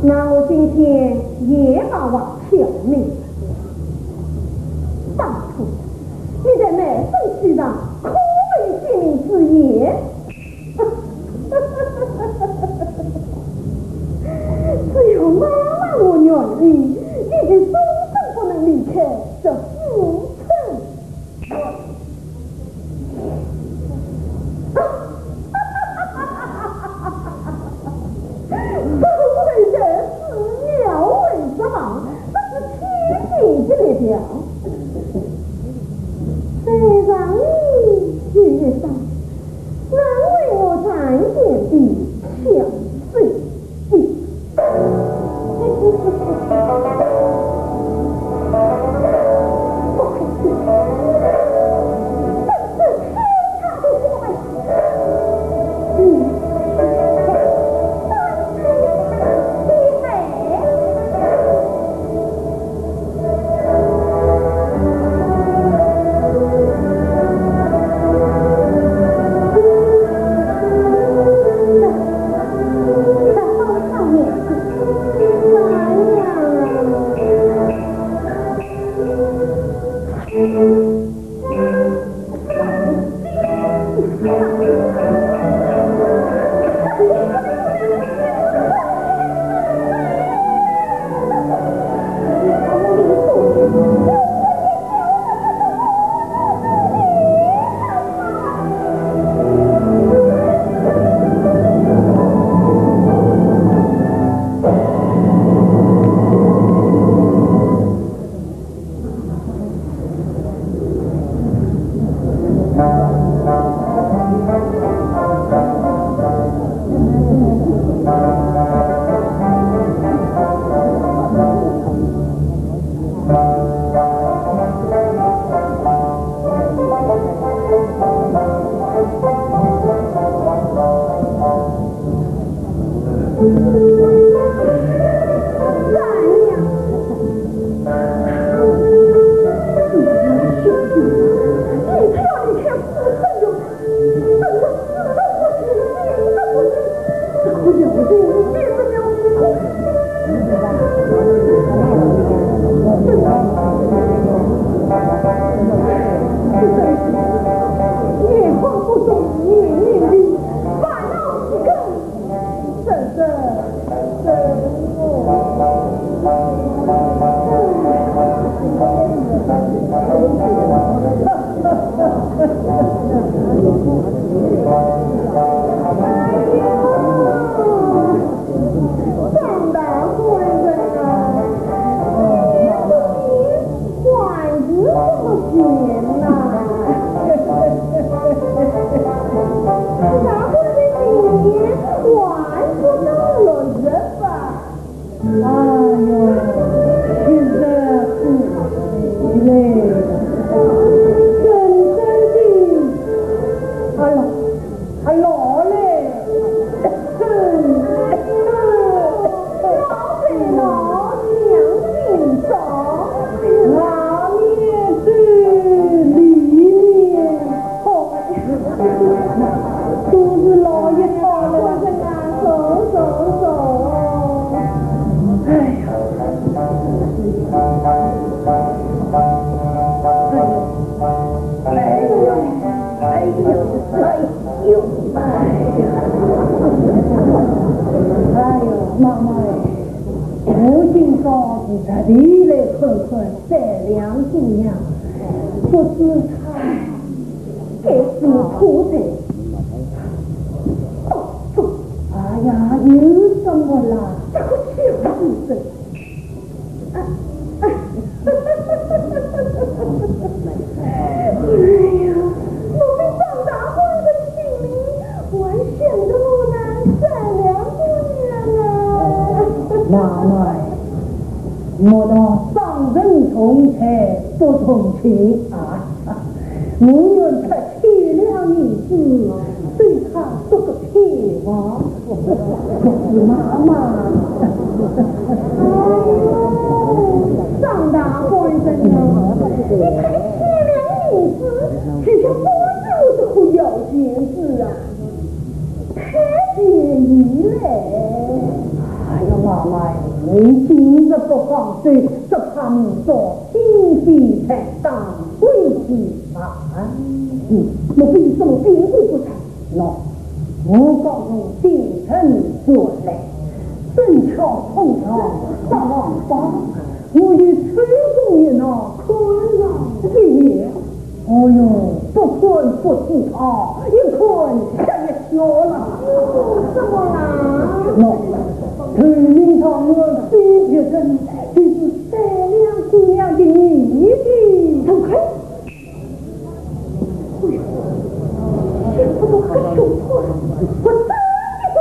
那我今天也把话挑明。当初 你在卖身契上可没有写明之言。只要妈妈我愿意，你就终身不能离开这府城。所谓人死鸟为食亡，这是天经的力量。小子，你。张大官人啊，你说你还是这么贱呐？大官人你还是到了日吧？哎呦，现在不急嘞，真正的，啊，老，啊，老嘞。 老夫老娘心酸，老面子里面红，都是老一套了。哎呀，哎呦，哎呦，哎呦。 哎呦，妈妈哎，我今朝是特地来看看三两姑娘，不知她该是何在？哦，这，哎呀，有什么啦？这个小畜生！ 哎呀，我们张大官人心里还想着我那善良姑娘啊。妈妈，莫道伤人同财不同情啊。 我愿出千两银子，对她做个天王。可是妈妈。哎呦，张大官人啊，你出千两银子，就想帮助我这个摇钱树啊，太便宜嘞。哎呀，妈妈，你今日不放手，只怕明朝经济太当危险。 啊，嗯，莫非有什么变故不成？喏，我刚从京城转来，正巧碰上八王帮，我与周公一闹，看上一眼。哦哟，不看不知道，一看吓一跳了。怎么啦？喏，头名堂我非别人，就是三两姑娘的娘亲。走开！ 哎呦，想不到个凶徒，我真的不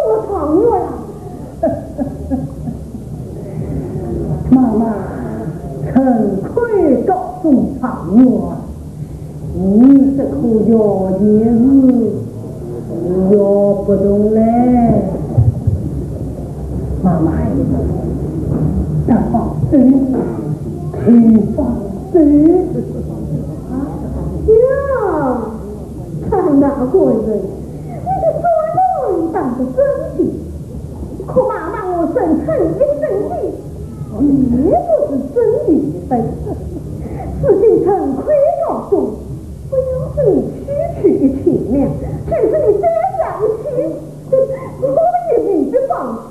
说不动嘞。妈妈，大放手，大放手。啊，呀，看那官人，你的算盘打得真的，可妈妈我生气一生气，你不是真的分。如今陈魁告诉，不要是你区区一千两，就是你三两千，我也与你放手。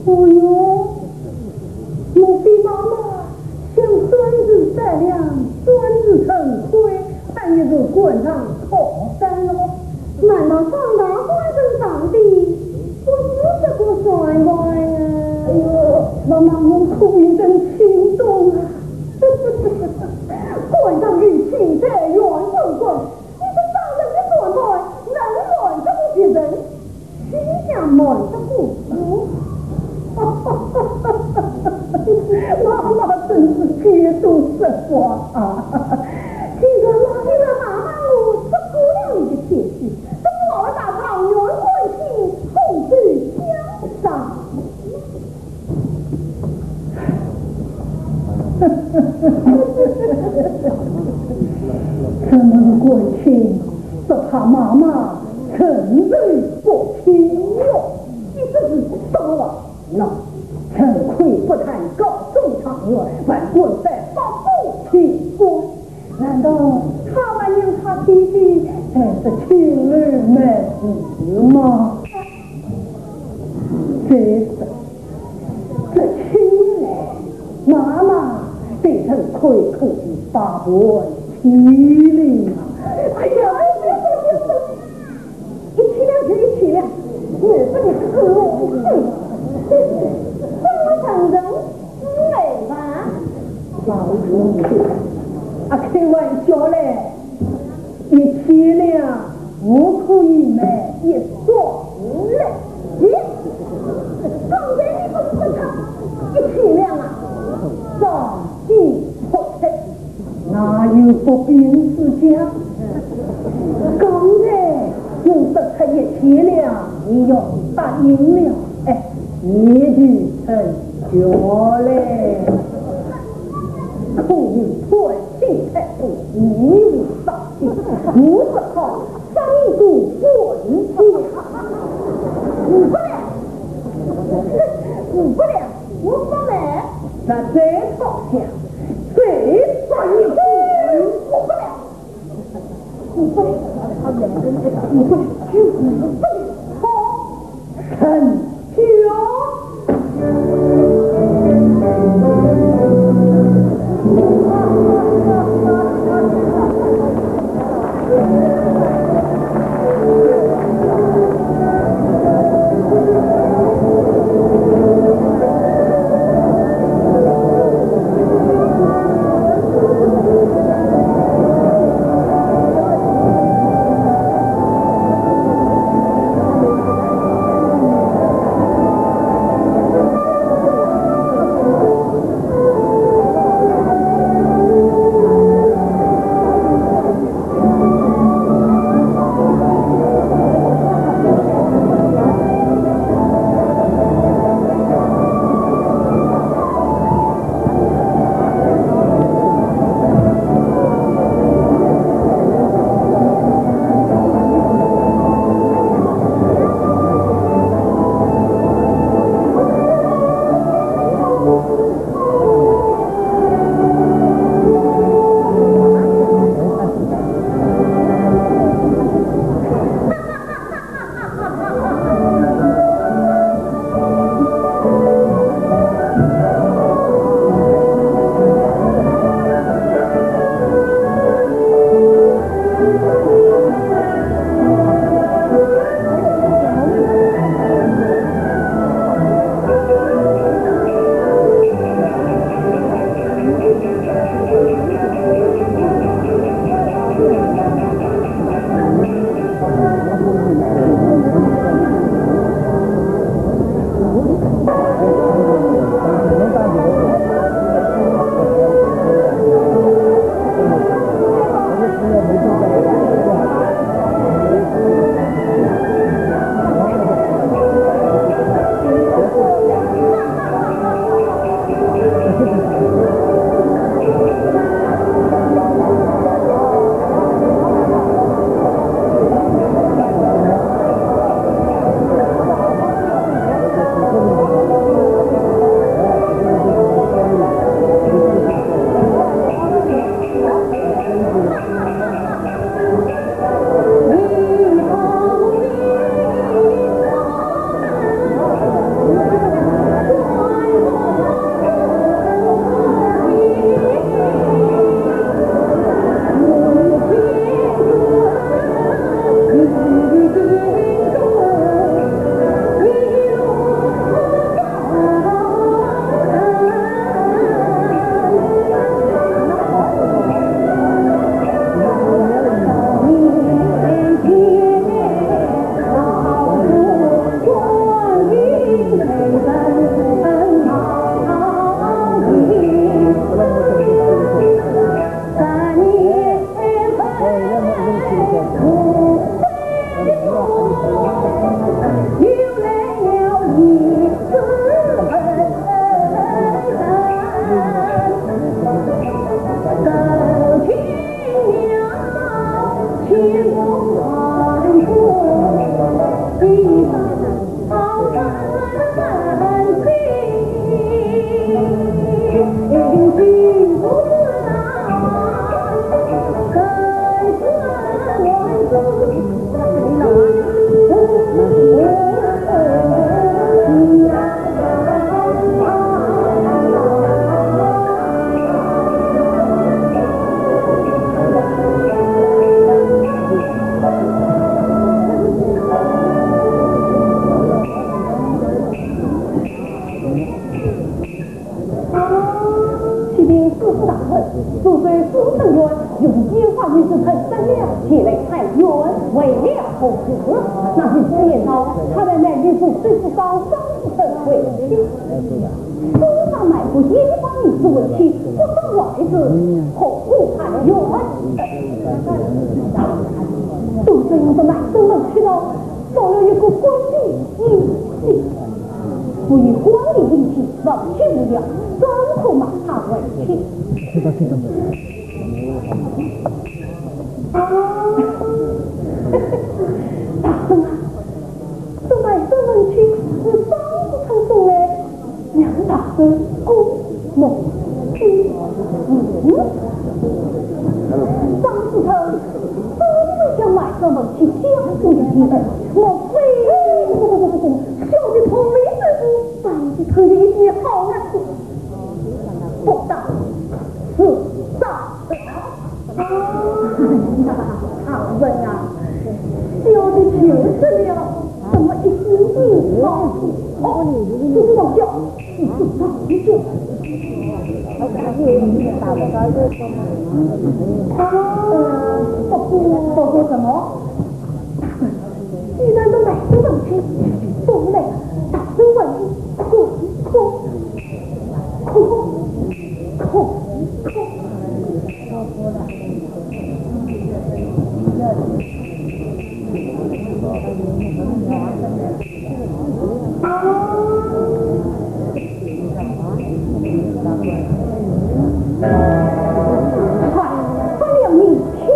哦哟，莫非妈妈想算是三两，算是陈魁，但也是官场靠山了？难道上大官人上的不是这个算盘呀？哎呦，妈妈，我可以真心动啊！官场有钱财，愿分官，你这商人的算盘，能瞒得过别人？ 谁想瞒得过我？妈妈真是见多识广啊！听说老夫人妈妈我识破了你的天机，这不好打状元官亲，共度江山。 怎么个官亲？只怕妈妈承受不起哟。你这是什么话？喏，陈魁不但告中状元，还官拜八府清官。难道他还让他姐姐在这青楼卖艺吗？这是 这青楼，妈妈对陈魁可是百般欺凌啊！哎呀，一千两就一千两，我不能吃苦。嗯，分我尝尝滋味吧。老奴啊，啊，开玩笑嘞。 一千两，我可以买一双嘞。咦，刚才你不是说他一千两啊？张继不配，哪有不平之家？刚才我说出一千两，你要答应了，哎，你就成家嘞。可以穿 金太公，你无上进，我是靠三个棍子。五百两，五百两，我不来。那再吵下，再说一句，五百两，五百两，五百两，五百两，好。 成交。启禀四府大人，苏州府城隍用烟花雨水喷散了，前来探冤，为了何事？那是四月初，他的男女夫水府高张子成为妻。府上卖过烟花雨水为妻，不送外子，何苦探冤？苏州府卖官人去了，少了一个官的印记。 不以官的名气，放心了，怎可骂他为妻？啊，大人啊，这卖官人去是张子成送来，让大人过目不忘。张子成真的想卖官人去相公的妻儿，莫非？不不不不不，小的同意这个。 张子成的一点好啊，不打自打。哎呀，大人啊，小的求是了，怎么一心一意？哦，这是老叫，你是老叫。啊，不过，不过什么？ 既然都来不动身，不来，打算问你，哭哭哭哭哭。啊！ 快，快点，你跳！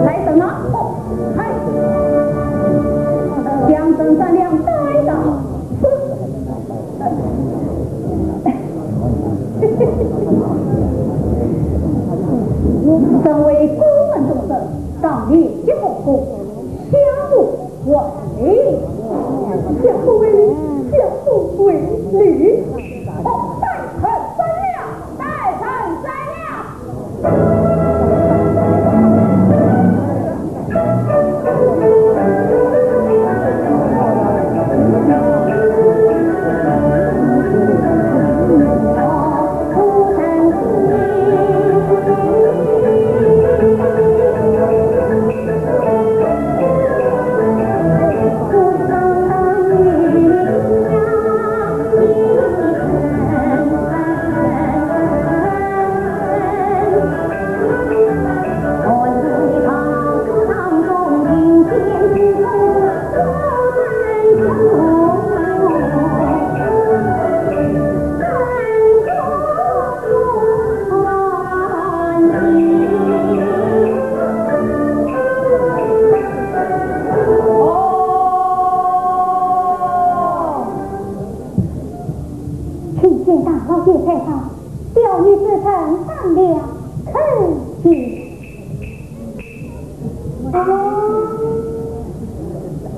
来人呐！哦，嗨！两等三两带到。 身为官门中人，当年结婚过，相互为礼，相互为礼，相互为礼。哦，带成三两，带成三两。 不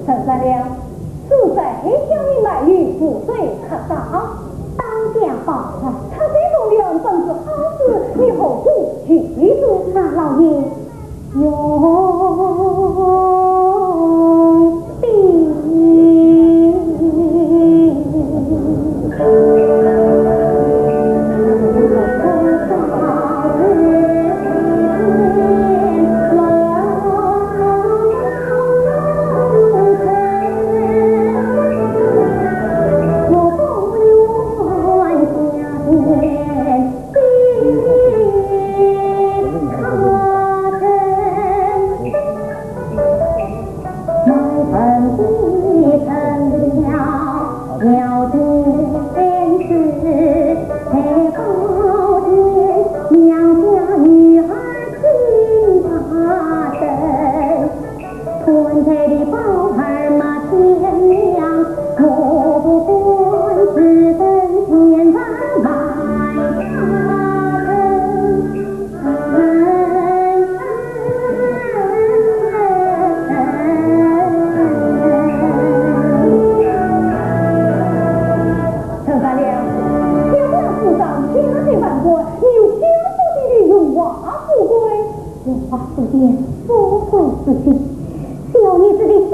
陈三良，此番叫你卖油，不收客账。当家报。出这种料本是好事，你何苦拒绝？那老爷，永别。陈三良，想那府上家财万贯，你又想不起你荣华富贵。荣华富贵，富贵之心，小女子的心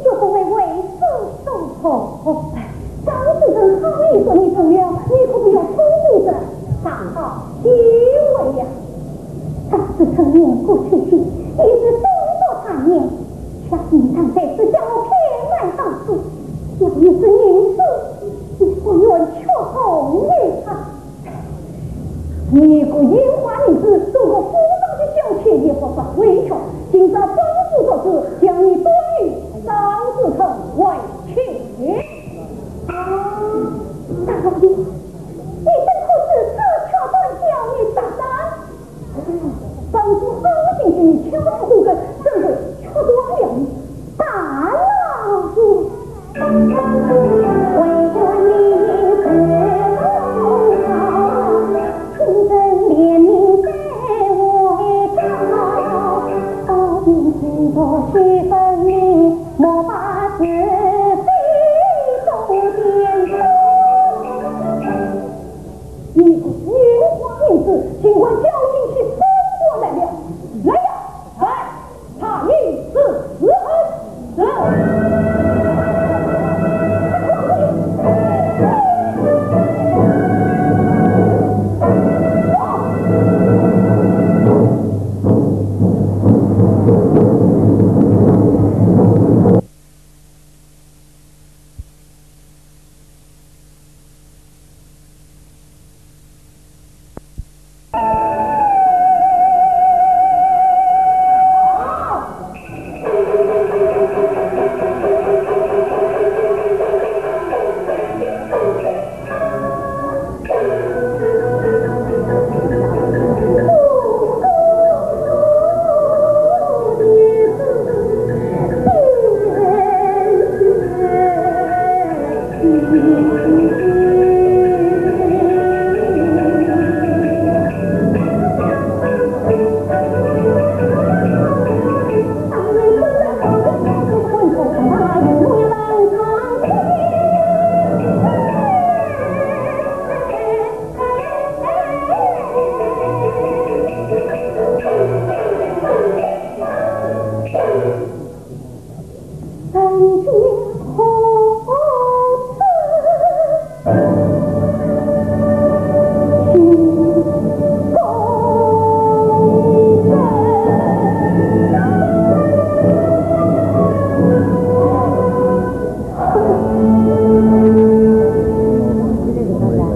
绝不会为此所痛。张子成好意说你中了，你可不要冲动着。大好机会呀！张子成年过七旬，已是中作壮年， 想你常在此向我开买宝书，小女子银子，你不愿却送与他。你个烟花女子，做个府上的小妾也不算委屈，今朝本府作主，将你断于张子成为妻。啊，大老爷，你怎可如此巧断小女大胆？ 本府好心给你敲开后根，怎会敲断了你？大老爷！你个烟花女子，竟敢侥幸去三关来了！来呀，来，查你是何人！是。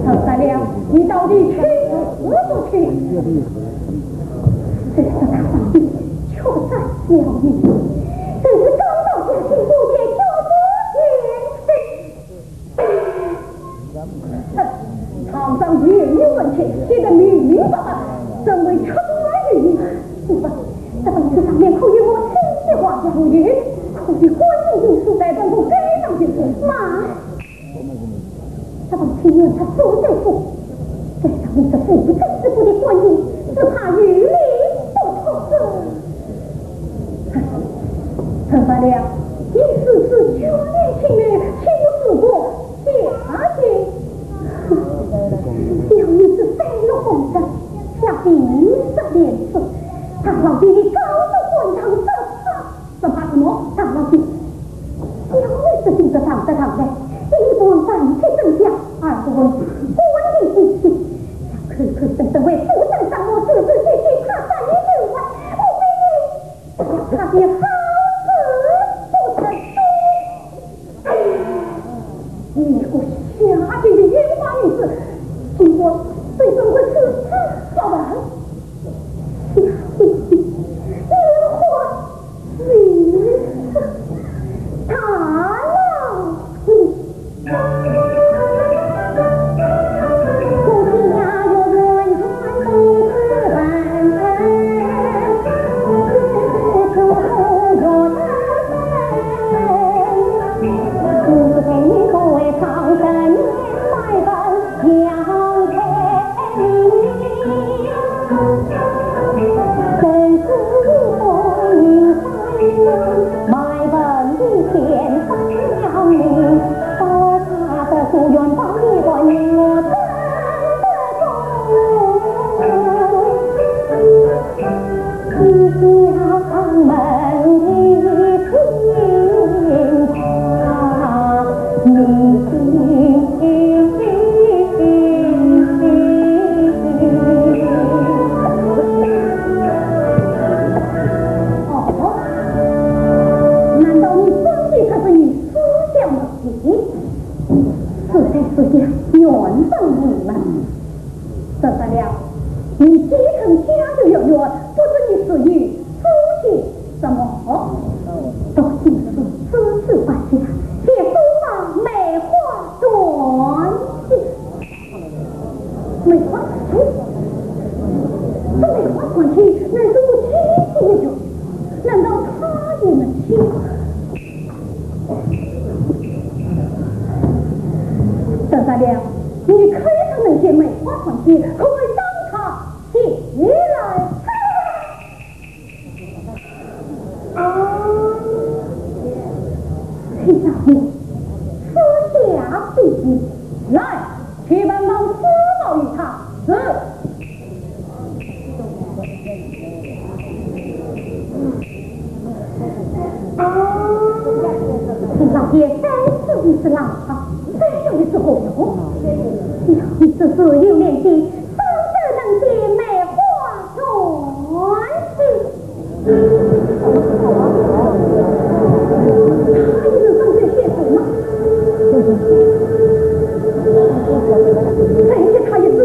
陈三良，你到底去是不去？这个大皇帝，缺德小女，真是刚到家庭不见交不见。哼，堂上有你问题，现在明明白白，怎会缺德于你？不，这本书上面可有我真实话呀？无有，可有官印印书在本部盖上印书，妈。 这封情愿他做对付，再让你这父子之不的官印，只怕有理不通。陈三良，你是自己这金子放得上来，第一不问饭菜怎样，二不问官人的事，要口口声声为夫人上我，是是是是，他三年之外，我非你，要他的好事不曾说。哎呀，你个下贱的冤枉女子，今晚非怎会是他杀人？下贱的冤枉女子，大老爷。哦，难道你真的可是你思想的？是的，是的，原本你们。怎么了？你既然家有冤冤，不知你是与夫妻什么？不仅是这次搬家，也书房梅花传奇。梅花传奇？这梅花传奇乃是我妻子的哟，难道她也能写？张三娘，你看她能写梅花传奇，可以让她写来看。 啊，请上面，私下笔记。来，去问问司马与他。是。啊，请上面三次一次浪啊，三次一次火用。你这是有年纪， 怎能写梅花传奇？他也能上这些书吗？再给他一次。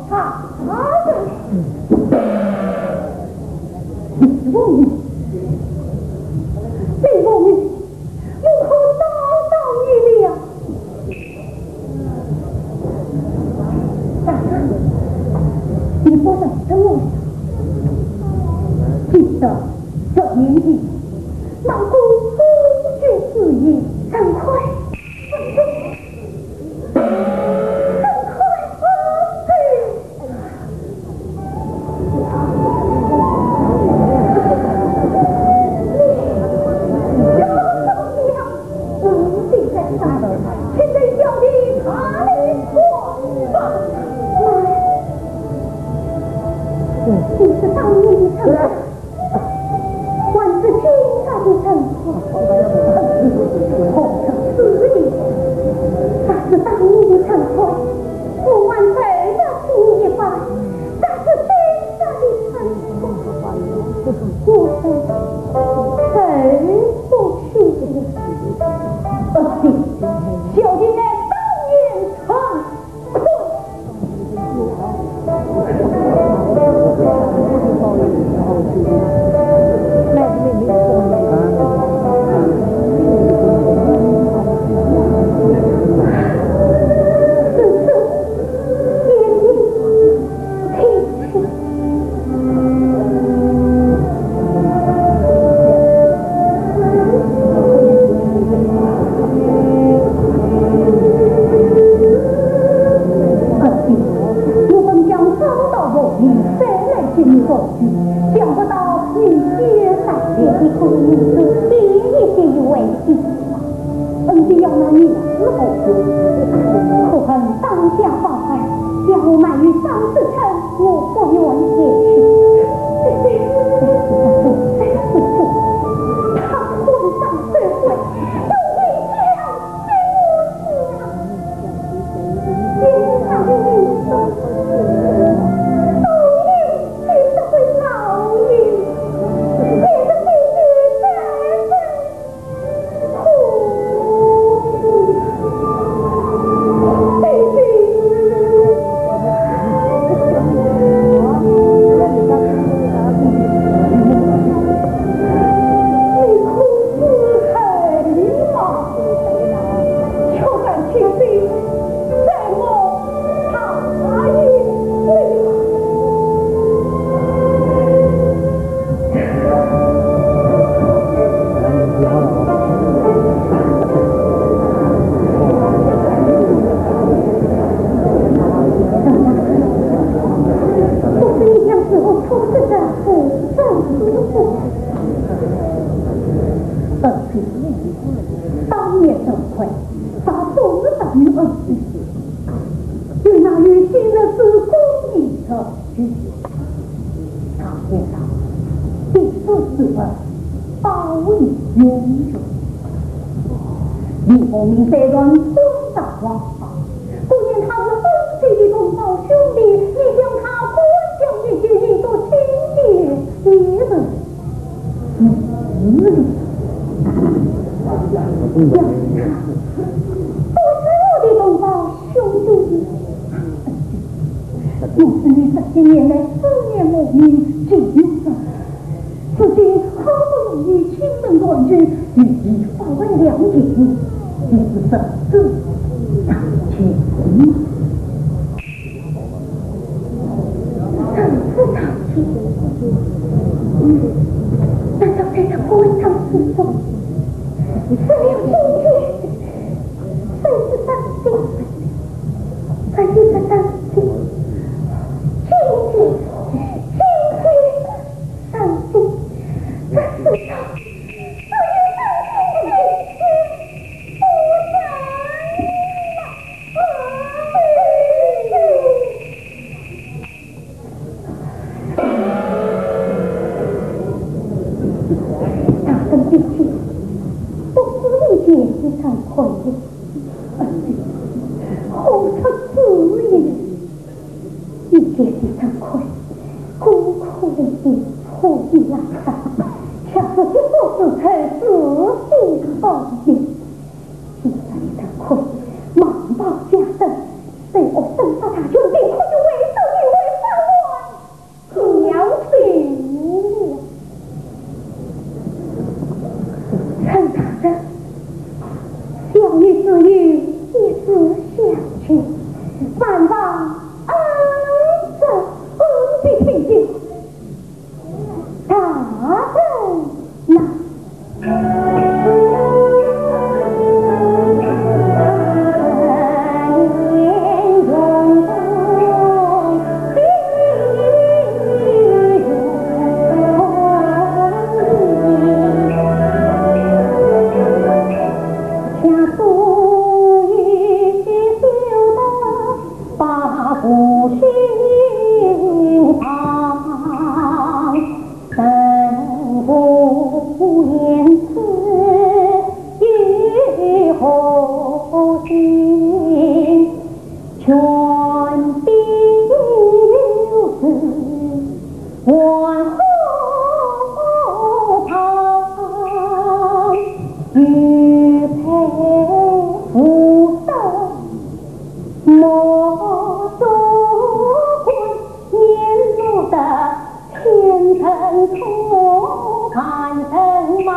啊，啊，李凤英，李凤英，我可找到你了。大哥，你不认得我了？记得十年前，那个风月之夜，陈魁，陈魁，陈魁，你是当年的陈魁，还是今朝的陈魁？何出此言？若是当年的陈魁，我还受得起一拜，但是今朝的陈魁，我是受不起的。不行，小弟乃当年陈 我本想早到凤英再来见你告诉，想不到你先来。你可以说第一句为的，恩情要拿你如何？可恨当家暴儿，将我卖与张子成，我不愿前去。他混账社会，有一天 当年陈魁，把宋日白玉恩情，与那有心人之功义者，与他也道，一生之恩，报以永永。李凤英虽然官大望大，可见他是恩情的同胞兄弟，你将他官降一级，你都听见，你是 嗯，要是他，都是我的同胞兄弟。我是你这些年来思念慕名，情有独钟，如今好不容易亲门团聚，与你发为良人，你是怎知道情？ 上次上去，难道在这官场之中，失了亲情，谁是伤心？谁是伤心？亲情，亲情，伤心，这世上只有伤心的亲情，不伤心。 大声地讲，不是你姐姐张快乐，何出此言？你姐姐张快，孤苦伶仃，破衣烂衫，恰是一夫之妻，自己报应。 现在的陈魁，瞒报家生，被我生杀大权，并可以为所欲黄河旁，玉佩无声，莫多问，年老的千乘车，万乘马。